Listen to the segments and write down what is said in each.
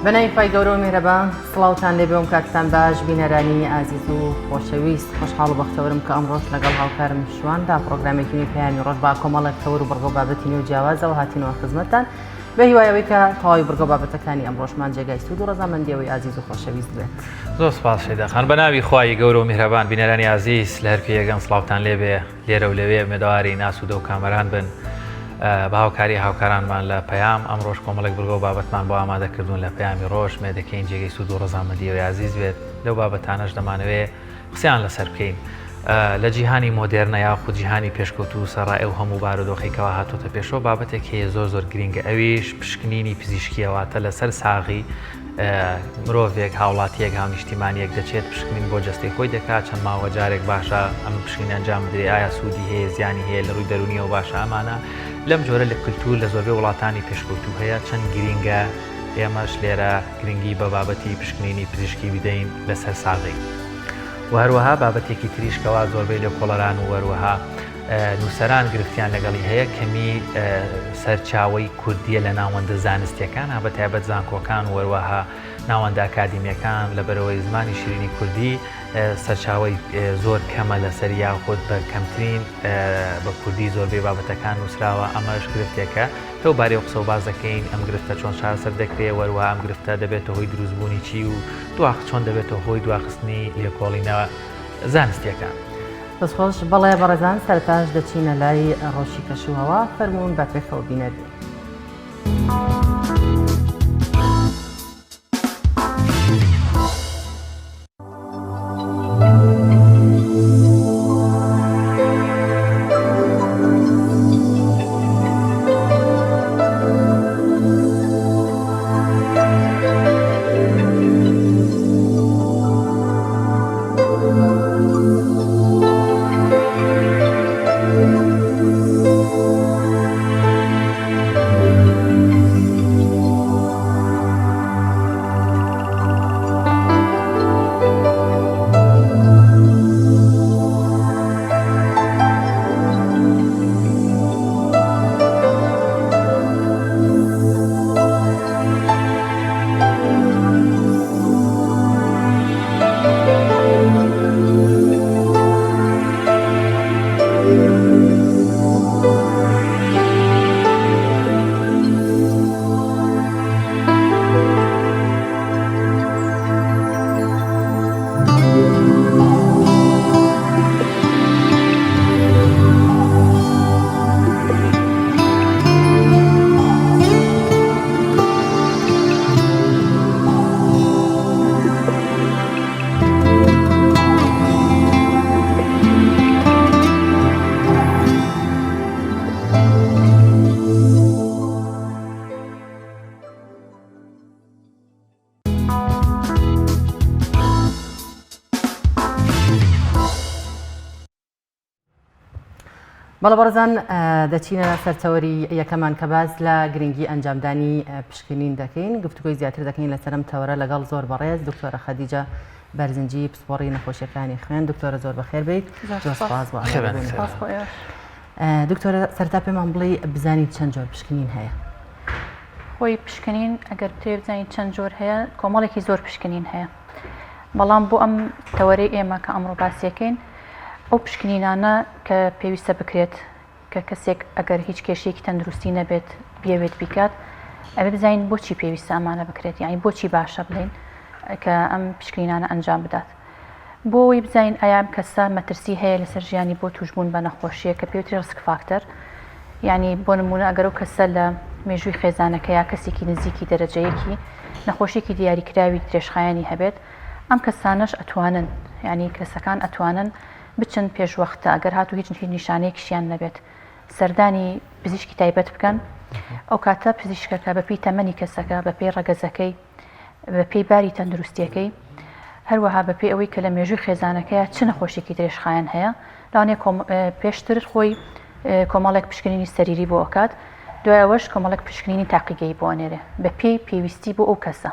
بەناوی خوای گەورە و میهرەبان سڵاوتان لێبێ و کاتتان باش بینەرانی ئازیز و خۆشەویست خۆشحاڵ و بەختەوەرم کە ئەمڕۆش لەگەڵ هاوکارم شواندا پرۆگرامێکی نوێی پەیامی ڕۆژ با کۆمەڵێک تەوەر و بڕگە و بابەتی نوێ و جیاوازەوە هاتینەوە خزمەتتان بە هیوای ئەوەی کە تەواوی بڕگە و بابەتەکانی ئەمڕۆشمان جێگای سوود و ڕەزامەندی ئەوەی ئازیز و خۆشەویست بێت. زۆر سپاس شەیدا خان بە ناوی خوای گەورە و میهرەبان بینەرانی ئازیز لە هەر کوێیەکەن سڵاوتان لێبێ لێرە و لەوێ ئومێدەوارین ئاسوودە و کامەران بن بە هاوکاری هاوکارانمان لە پەیام ئەمڕۆش کۆمەڵێک بڕگە و بابەتمان بۆ ئامادە کردوون لە پەیامی ڕۆژ مێدەکەین جێگەی سوود و ڕەزامەندی ئەوی ئازیز بێت لەو بابەتانەش دەمانەوێ قسەیان لەسەر بکەین. لە جیهانی مۆدێرنە یاخود جیهانی پێشکەوتوو سەرای ئەو هەموو بارودۆخەی کەوا هاتۆتە پێشەوە بابەتێک هەیە زۆر زۆر گرینگە ئەویش پشکنینی پزیشکیە واتە لەسەر ساغی مرۆڤێک هاوڵاتیەک هاونیشتیمانیەک دەچێت پشکنین بۆ جەستەی خۆی دەکات چەند ماوە جارێک باشە ئەم پشکنین ئەنجام بدرێ ئایا سوودی هەیە زیانی هەیە لە ڕووی دەرونیەوە باشە ئەمانە لەم جۆرە لە کلتور لە زۆربەی وڵاتانی پێشکەوتوو هەیە چەند گرینگە ئێمەش لێرە گرنگی بە بابەتی پشکنینی پزیشکی بدەین لەسەر ساغی و هەروەها بابەتێکی تریش کەوا زۆربەی لێکۆڵەران و هەروەها نووسەران گرفتیان لەگەڵی هەیە کەمی سەرچاوەی کوردیە لە ناوەندە زانستیەکان بە تایبەت زانکۆکان و هەروەها ناوەندە ئەکادیمیەکان لەبەرەوەی زمانی شیرینی کوردی سەرچاوەی زۆر کەمە لەسەر یاخود بە کەمترین بە کوردی زۆربەی بابەتەکان نووسراوە ئەمەش گرفتێکە لەو بارەیەوە قسە و باس دەکەین ئەم گرفتە چۆن چارەسەر دەکرێ وەروە ئەم گرفتە دەبێتە هۆی دروستبوونی چی و دواخ چۆن دەبێتە هۆی دواخستنی لێکۆڵینەوە زانستیەکان. دەست خۆش، بەڵێ بەڕێزان سەرەتاش دەچینە لای ڕەوشی کەش و هەوا، فەرموون با پێکەوە بینەر بین. بەڵێ بەڕێزان دەچینە سەر تەوەری یەکەمان کە باس لە گرنگی ئەنجامدانی پشکنین دەکەین گفتوگۆی زیاتر دەکەین لەسەرم تەوەرە لەگەڵ زۆر بەڕێز دکتۆرە خەدیجە بەرزنجی پسپۆڕی نەخۆشیەکانی خوێن دکتۆرە زۆر بەخێر بیت زۆر سپاس بۆ دکتۆرە سەرتا پێمان بڵێ بزانین چەند جۆر پشکنین هەیە خۆی پشکنین ئەگەر بتەوێ بزانین چەند جۆر هەیە کۆمەڵێکی زۆر پشکنین هەیە بەڵام بۆ ئەم تەوەرەی ئێمە کە ئەمڕۆ باسیەکەین ئەو پشکنینانە کە پێویستە بکرێت کە کەسێک ئەگەر هیچ کێشەیەکی تەندروستی نەبێت بیەوێت بیکات ئەبێ بزانین بۆچی پێویستە ئەمانە بکرێت یعنی بۆچی باشە بڵین کە ئەم پشکنینانە ئەنجام بدات بۆ ئەوەی بزانین ئایا ئەم کەسە مەترسی هەیە لەسەر ژیانی بۆ توشبوون بە نەخۆشیە کە پێوتری risk factor یعنی بۆ نمونە ئەگەر ئەو کەسە لە مێژووی خێزانەکە یا کەسێکی نزیکی دەرەجەیەکی نەخۆشیێکی دیاریکراوی درێژخایەنی هەبێت ئەم کەسانەش ئەتوانن یعنی کەسەکان ئەتوانن بچن پێشوەختە ئەگەر هاتوو هیچ نیشانەیەکیشیان نەبێت سەردانی پزیشکی تایبەت بکەن ئەو کاتە پزیشکەکە بەپێی تەمەنی کەسەکە بەپێی ڕەگەزەکەی بەپێی باری تەندروستیەکەی، هەروەها بەپێی ئەوەی کە لە مێژووی خێزانەکەیا چ نەخۆشیەکی درێژخایەن هەیە، لەوانەیە پێشتر خۆی کۆمەڵێک پشکنینی سەریری بۆ ئەکات، دوای ئەوەش کۆمەڵێک پشکنینی تاقیگەیی بۆ ئەنێرێ بەپێی پێویستی بۆ ئەو کەسە.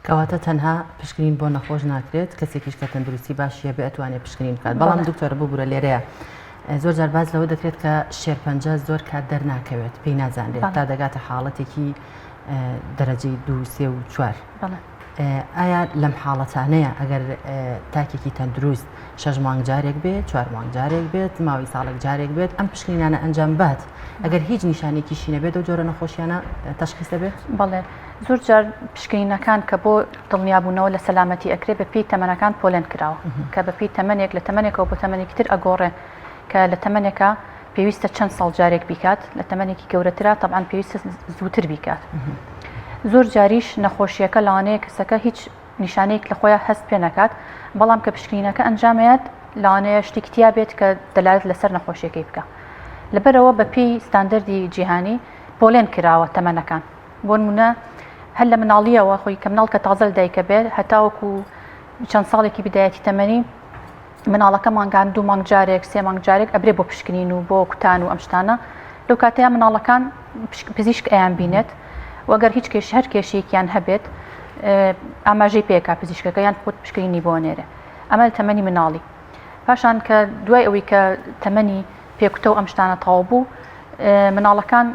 کەواتە تەنها پشکنین بۆ نەخۆش ناکرێت، کەسێکیش کە تەندروستی باشی هەبێ ئەتوانێ پشکنین بکات، بەڵام دکتۆرە ببورە لێرەیە زۆر جار باس لەوە دەکرێت کە شێرپەنجە زۆر کات دەرناکەوێت پێی نازانرێت تا دەگاتە حاڵەتێکی. دەرەجەی دوو سێ و چوار ئایا لەم حاڵەتانەیە ئەگەر تاکێکی تەندروست شەش مانگ جارێک بێت چوار مانگ جارێک بێت ماوەی ساڵێک جارێک بێت ئەم پشکنینانە ئەنجام بات ئەگەر هیچ نیشانێکیشی نەبێت ئەو جۆرە نەخۆشیانە تەشخیص دەبێت؟ بەڵێ زۆر جار پشکنینەکان کە بۆ دڵنیابوونەوە لە سەلامەتی ئەکرێ بە پێی تەمەنەکان پۆلێن کراوە کە بە پێی تەمەنێک لە تەمەنێکەوە بۆ تەمەنێکی تر ئەگۆڕێ کە لە تەمەنێکا پێویستە چەند ساڵ جارێک بیکات لە تەمەنێکی گەورەترا تەبعەن پێویستە زووتر بیکات زۆر جاریش نەخۆشیەکە لەوانەیە کەسەکە هیچ نیشانەیەک لە خۆیان هەست پێ نەکات بەڵام کە پشکنینەکە ئەنجامەیات لەوانەیە شتێکی تیا بێت کە دەلالەت لەسەر نەخۆشیەکەی بکە لەبەرەوە بە پێی ستاندەردی جیهانی پۆلێن کراوە تەمەنەکان بۆ نمونە هەر لە مناڵیەوە خۆی کە مناڵ کە تازە لە دایکە بێت هەتاوەکو چەند ساڵێکی بدایەتی تەمەنی مناڵەکە مانگان دوو مانگ جارێک سێ مانگ جارێک ئەبرێ بۆ پشکنین و بۆ کوتان و ئەم شتانە لەو کاتەیە مناڵەکان پزیشک ئەیان بینێت وەگەر هیچ کێش هەر کێشەیەکیان هەبێت ئاماژەی پێکا پزیشکەکە یان خۆت پشکنینی بۆ نێرێ ئەمە تەمەنی مناڵی پاشان کە دوای ئەوەی کە تەمەنی پێکوتە و ئەم شتانە تەواو بوو مناڵەکان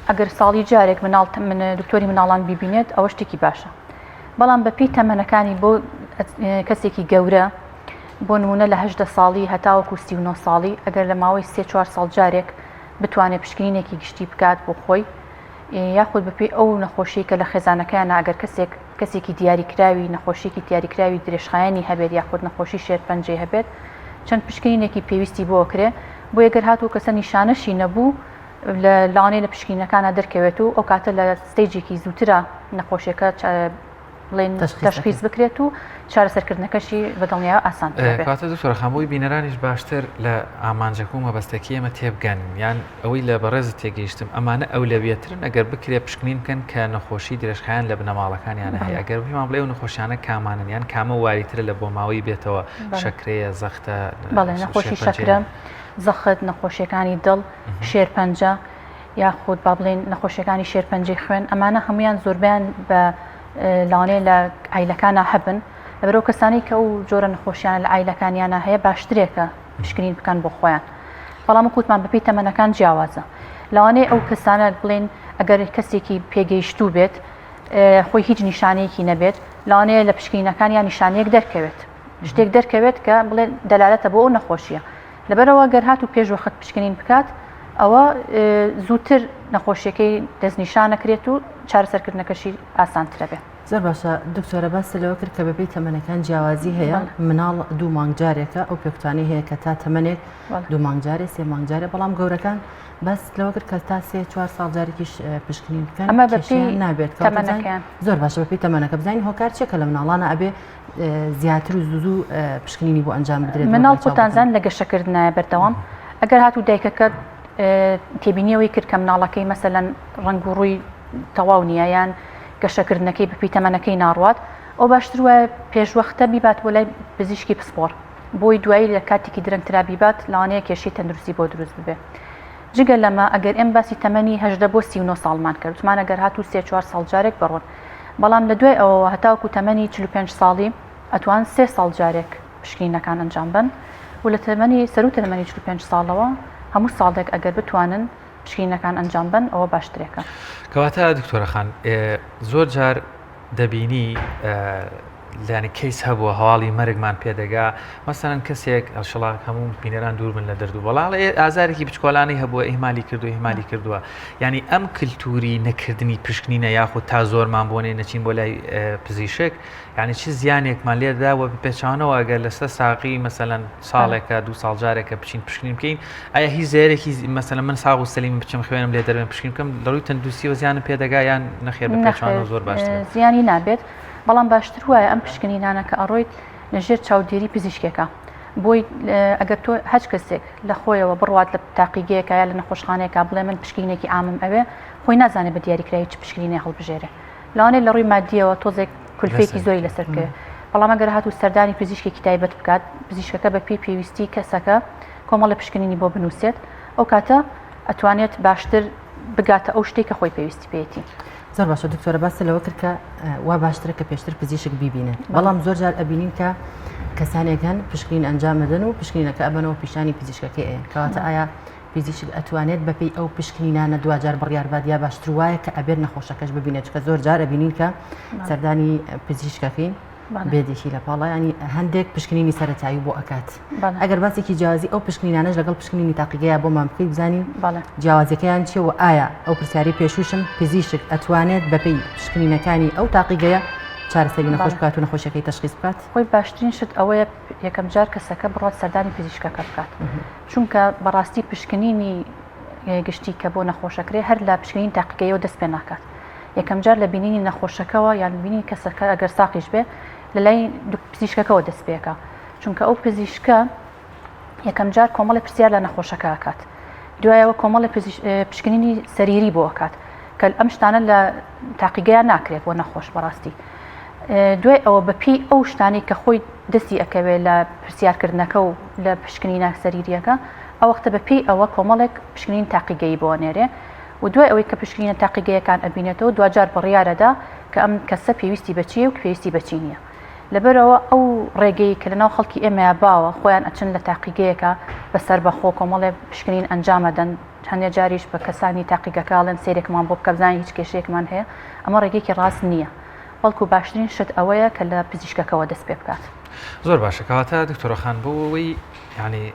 ئەگەر ساڵی جارێک مناڵ من دکتۆری مناڵان بیبینێت ئەوە شتێکی باشە بەڵام بەپی تەمەنەکانی بۆ کەسێکی گەورە بۆ نموونە لە 18 ساڵی هەتاوەکو 39 ساڵی ئەگەر لە ماوەی سێ چوار ساڵ جارێک بتوانێت پشکنینێکی گشتی بکات بۆ خۆی یاخود بەپێی ئەو نەخۆشی کە لە خێزانەکەیانە ئەگەر کەسێک کەسێکی دیاریکراوی نەخۆشیێکی دیاریکراوی درێژخایەنی هەبێت یاخود نەخۆشی شێرپەنجەی هەبێت چەند پشکنینێکی پێویستی بۆ کرێ بۆ یەگەر هاتوو کەسە نیشانەشی نەبوو لە لەوانەیە لە پشکنینەکانە دەرکەوێت و ئەو کاتە لە stage ێکی زووترە نەخۆشیەکە بڵێن تەشخیص بکرێت و چارەسەرکردنەکەشی بە دڵنیایەوە ئاسانتر دەبێت. کەواتە دکتۆرە خان بۆی بینەرانیش باشتر لە ئامانجەکە و مەبەستەکەی ئێمە تێبگەن یان ئەوەی لە بەڕێزت تێگەیشتم ئەمانە ئەولەویەترن ئەگەر بکرێ پشکنین بکەن کە نەخۆشی درێژخایەن لە بنەماڵەکانیانە هەیە ئەگەر پێمان بڵێ ئەو نەخۆشیانە کامانن یان کامە واریترە لە بۆماوەی بێتەوە شەکرەیە زەختە بەڵێ نەخۆشی شەکرە زەخت نەخۆشیەکانی دڵ شێرپەنجە یاخود با بڵێین نەخۆشیەکانی شێرپەنجەی خوێن ئەمانە هەمویان زۆربیان بە لەوانەیە لە ئایلەکانە هەبن لەبەرەوە کەسانی کە ئەو جۆرە نەخۆشیانە لە ئایلەکانیانە هەیە باشترێکە پشکنین بکەن بۆ خۆیان بەڵام وەکوتمان بەپێی تەمەنەکان جیاوازە لەوانەیە ئەو کەسانە بڵێن ئەگەر کەسێکی پێگەیشتوو بێت خۆی هیچ نیشانەیەکی نەبێت لەوانەیە لە پشکنینەکان یان نیشانەیەک دەرکەوێت شتێک دەرکەوێت کە بڵێن دەلالەتە بۆ ئەو نەخۆشیە لەبەرئەوە گەر هاتوو پێش وەخت پشکنین بکات ئەوە زووتر نەخۆشیەکەی دەستنیشانەکرێت و چارەسەرکردنەکەشی ئاسانترە بێ. زۆر باشە دکتۆرە باست لەوە کرد کە بەپێی تەمەنەکان جیاوازی هەیە مناڵ دوو مانگ جارێکە ئەو پێکوتانەی هەیە کە تا تەمەنێک دوو مانگ جارێ سێ مانگ جارێ بەڵام گەورەکان باس لەوە کرد کە تا سێ چوار ساڵ جارێکیش پشکنین بکەن ئەمە بەپێی نابێت تەمەنەکەیان زۆر باشە بەپێی تەمەنەکە بزانین هۆکار چیە کە لە مناڵانە ئەبێ زیاتر و زوو زوو پشکنینی بۆ ئەنجام بدرێت. مناڵ خۆتانزان لە گەشەکردنایە بەردەوام ئەگەر هاتوو دایکەکە تێبینیەوەی کرد کە مناڵەکەی مەسەلەن ڕەنگ و ڕووی تەواو نییە یان گەشەکردنەکەی بەپی تەمەنەکەی ناڕوات ئەو باشتر وایە پێشوەختە بیبات بۆ لای پزیشکی پسپۆڕ بۆی دوایی لە کاتێکی درەنگترا بیبات لەوانەیە کێشەی تەندروستی بۆ دروست ببێ جگە لەمە ئەگەر ئێم باسی تەمەنی هەژدە بۆ 39 ساڵمان کرد وتمان ئەگەر هاتوو سێ چوار ساڵ جارێک بڕۆن بەڵام لە دوای ئەوەوە هەتاوەکو تەمەنی 45 ساڵی ئەتوان سێ ساڵ جارێک پشکنینەکان ئەنجام بەن و لە تەمەنی سەروو تەمەنی 45 ساڵەوە هەموو ساڵێک ئەگەر بتوانن پشکنینەکان ئەنجام بەن ئەوە باشترێکە. کەواتە دکتۆرە خان زۆر جار دەبینی لانی کەیس هەبووە هەواڵی مەرگمان پێدەگا مەسەرەن کەسێک ئەشڵا هەموو بینەران دوور بن لە دەرد و بەڵاڵ ئازارێکی بچکۆلانەی هەبووە ئیهمالی کردو ئیهمالی کردووە یعنی ئەم کللتوری نەکردنی پشکنینە یاخود تا زۆرمان بۆنێ نەچین بۆ لای پزیشک یعنی چ زیانێکمان لێدا و پێچانەوە ئەگەر لەسەر ساقی مەسەلەن ساڵێکە دو ساڵ جارێکە بچین پشکنین بکەین ئایا هیچ زیارێکی مەسەلەن من ساغ و سەلیم بچم خوێنم لێ دەربێن پشکنین بکەم لە ڕووی تەندروستیەوە زیانم پێدەگا یان نەخێر بە پێچوانەوە زۆر باشترە؟ زیانی نابێت بەڵام باشتر وایە ئەم پشکنینانە کە ئەڕۆیت لە ژێر چاودێری پزیشکێکە بۆی ئەگەر تۆ هەچ کەسێک لە خۆیەوە بڕوات لە تاقیگەیەکە یا لە نەخۆشخانەیەکە بڵێ من پشکنینێکی عامم ئەوێ خۆی نازانێت بە دیاریکراوی چ پشکنینێ هەڵبژێرێ لەوانەیە لە ڕووی مادیەوە تۆزێک کولفێکی زۆری لەسەر بکەوێت بەڵام ئەگەر هاتوو سەردانی پزیشکێکی تایبەت بکات پزیشکەکە بە پێی پێویستی کەسەکە کۆمەڵی پشکنینی بۆ بنووسێت ئەو کاتە ئەتوانێت باشتر بگاتە ئەو شتێک کە خۆی پێویستی پێیەتی. زۆر باشە دکتۆرە باست لەوە کرد کە وا باشترە کە پێشتر پزیشک بیبینن بەڵام زۆر جار ئەبینین کە کەسانێک هەن پشکنین ئەنجام ئەدەن و پشکنینەکە ئەبەنەوە پیشانی پزیشکەکەی ئەیەن کەواتە ئایا پزیشک ئەتوانێت بەپێی ئەو پشکنینانە دواجار بڕیار بات یا باشتر وایە کە ئەبێت نەخۆشەکەش ببینێت چونکە زۆر جار ئەبینین کە سەردانی پزیشکەکەین بێدێکی لە پاڵا ینی هەندێک پشکنینی سەتایی بۆ ئەکات ئەگەر باسێکی جیازی ئەو پشکنینانەش لەگەڵ پشکنینی تاقیگەیە بۆمان بکەیت بزانین جیاوازەکەیان چیە و ئایا ئەو پرسیاری پێشوشم پزیشک ئەتوانێت بەپێی پشکنینەکانی ئەو تاقیگەیە چارەسەری نەخۆش بکات و نەخۆشیەکەی تەشخیص بکات؟ خۆی باشترین شت ئەوەیە یەکەم جار کەسەکە بڕات سەردانی پزیشکەکە بکات چونکە بەڕاستی پشکنینی گشتی کە بۆ نەخۆشەکرێ هەر لە پشکنین تاقیگەیەوە دەست پێ ناکات یەکەم جار لە بینینی نەخۆشەکەوە یان بینی کەسەکە ئەگەر ساقیش بێ لە لای پزیشکەکەەوە دەست پێکە چونکە ئەو پزیشکە یەکەم جار کۆمەڵی پرسیار لە نەخۆشەکە ئەکات دوایەوە کۆمەڵی پشکنینی سەریری بۆ ئەکات کە ئەم شتانە لە تاقیگەیان ناکرێت بۆ نەخۆش بەڕاستی دوای ئەوە بەپی ئەو شتانی کە خۆی دەستی ئەکەوێت لە پرسیارکردنەکە و لە پشکنینە سەریریەکە ئەو وەختە بەپی ئەوە کۆمەڵێک پشکنین تاقیگەی بۆ نێرێ و دوای ئەوەی کە پشکنینە تاقیگەیەکان ئەبینێتەوە دواجار بڕیارەدا کە ئەم کەسە پێویستی بەچیە و پێویستی بەچی نییە. لەبەرئەوە ئەو ڕێگەی کە لەناو خەڵکی ئێمەیا باوە خۆیان ئەچن لە تاقیگەیەکا بە سەربەخۆ کۆمەڵێ پشکنین ئەنجام ئەدەن هەندێ جاریش بە کەسانی تاقیگەکە ئەڵێن سەیرێکمان بۆ بکە بزانین هیچ کێشەیەکمان هەیە ئەمە ڕێگەیەکی ڕاست نییە بەڵکو باشترین شت ئەوەیە کە لە پزیشکەکەوە دەست پێ بکات. زۆر باشە کەواتە دکتۆرە خان بۆ ئەوەی یانی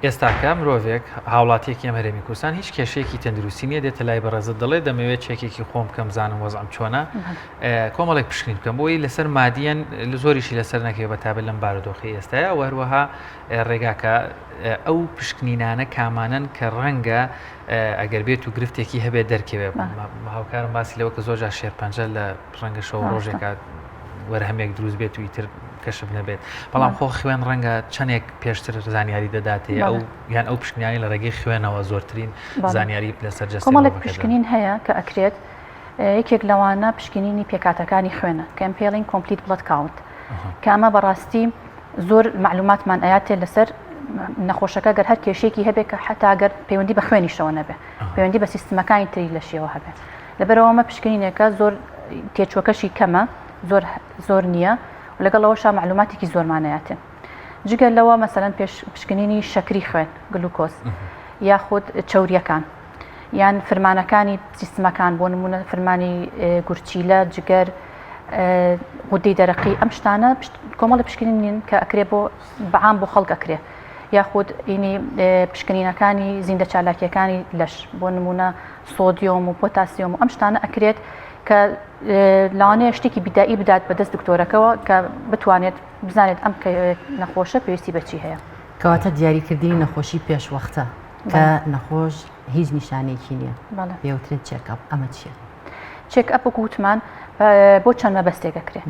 ئێستاکە مرۆڤێک هاوڵاتیەکی ئەم هەرێمی کوردستان هیچ کێشەیەکی تەندروستی نییە دێتە لای بەڕێزت دەڵێ دەمەوێت چێکێکی خۆم بکەم زانم وەزعم چۆنە کۆمەڵێک پشکنین بکەم بۆی لەسەر مادیەن لە زۆریشی لەسەر نەکەوێ بە تابێت لەم بارودۆخی ئێستاە و هەروەها ڕێگاکە ئەو پشکنینانە کامانن کە ڕەنگە ئەگەر بێت و گرفتێکی هەبێت دەرکەوێت هاوکارم باسی لەوە کە زۆرجار شێرپەنجە لە ڕەنگە شەو ڕۆژێکە وەرهەمێک دروست بێت و ئیتر کەشف نەبێت بەڵام خۆ خوێن ڕەنگە چەندێک پێشتر زانیاری دەداتێ ئەو یان ئەو پشکنیانی لە ڕێگەی خوێنەوە زۆرترین زانیاری لەسەر جەستە کۆمەڵێک پشکنین هەیە کە ئەکرێت یەکێک لەوانە پشکنینی پێکاتەکانی خوێنە کە ئەم پێڵین complete blood count کە ئەمە بەڕاستی زۆر معلوماتمان ئەیاتێ لەسەر نەخۆشەکە گەر هەر کێشێکی هەبێت کە حتا گەر پەیوەندی بە خوێنیشەوە نەبێ پەیوەندی بە سیستمەکانی تری لەشیەوە هەبێ لەبەرئەوە ئەمە پشکنینێکە زۆر تێچووەکەشی کەمە زۆر زۆر نییە و لەگەڵ ئەوەشا مەعلوماتێکی زۆرمان ئەیاتێ جگە لەوە مەسەلەن پێش پشکنینی شەکری خوێن گلوکۆز یاخود چەوریەکان یان فرمانەکانی سیستمەکان بۆ نمونە فرمانی گورچیلە جگەر غودەی دەرەقی ئەم شتانە کۆمەڵی پشکنین نین کە ئەکرێ بۆ بەعام بۆ خەڵک ئەکرێ یاخود ئینی پشکنینەکانی زیندە چالاکیەکانی لەش بۆ نمونە سۆدیۆم و پۆتاسیۆم و ئەم شتانە ئەکرێت کە لەوانەیە شتێکی بیدایی بدات بە دەست دکتۆرەکەوە کە بتوانێت بزانێت ئەم نەخۆشە پێویستی بەچی هەیە. کەواتە دیاریکردنی نەخۆشی پێشوەختە کە نەخۆش هیچ نیشانەیەکی نییە پێوترێت check-up ئەمە چییە؟ check-up وەکو وتمان بۆ چەند مەبەستێک ئەکرێ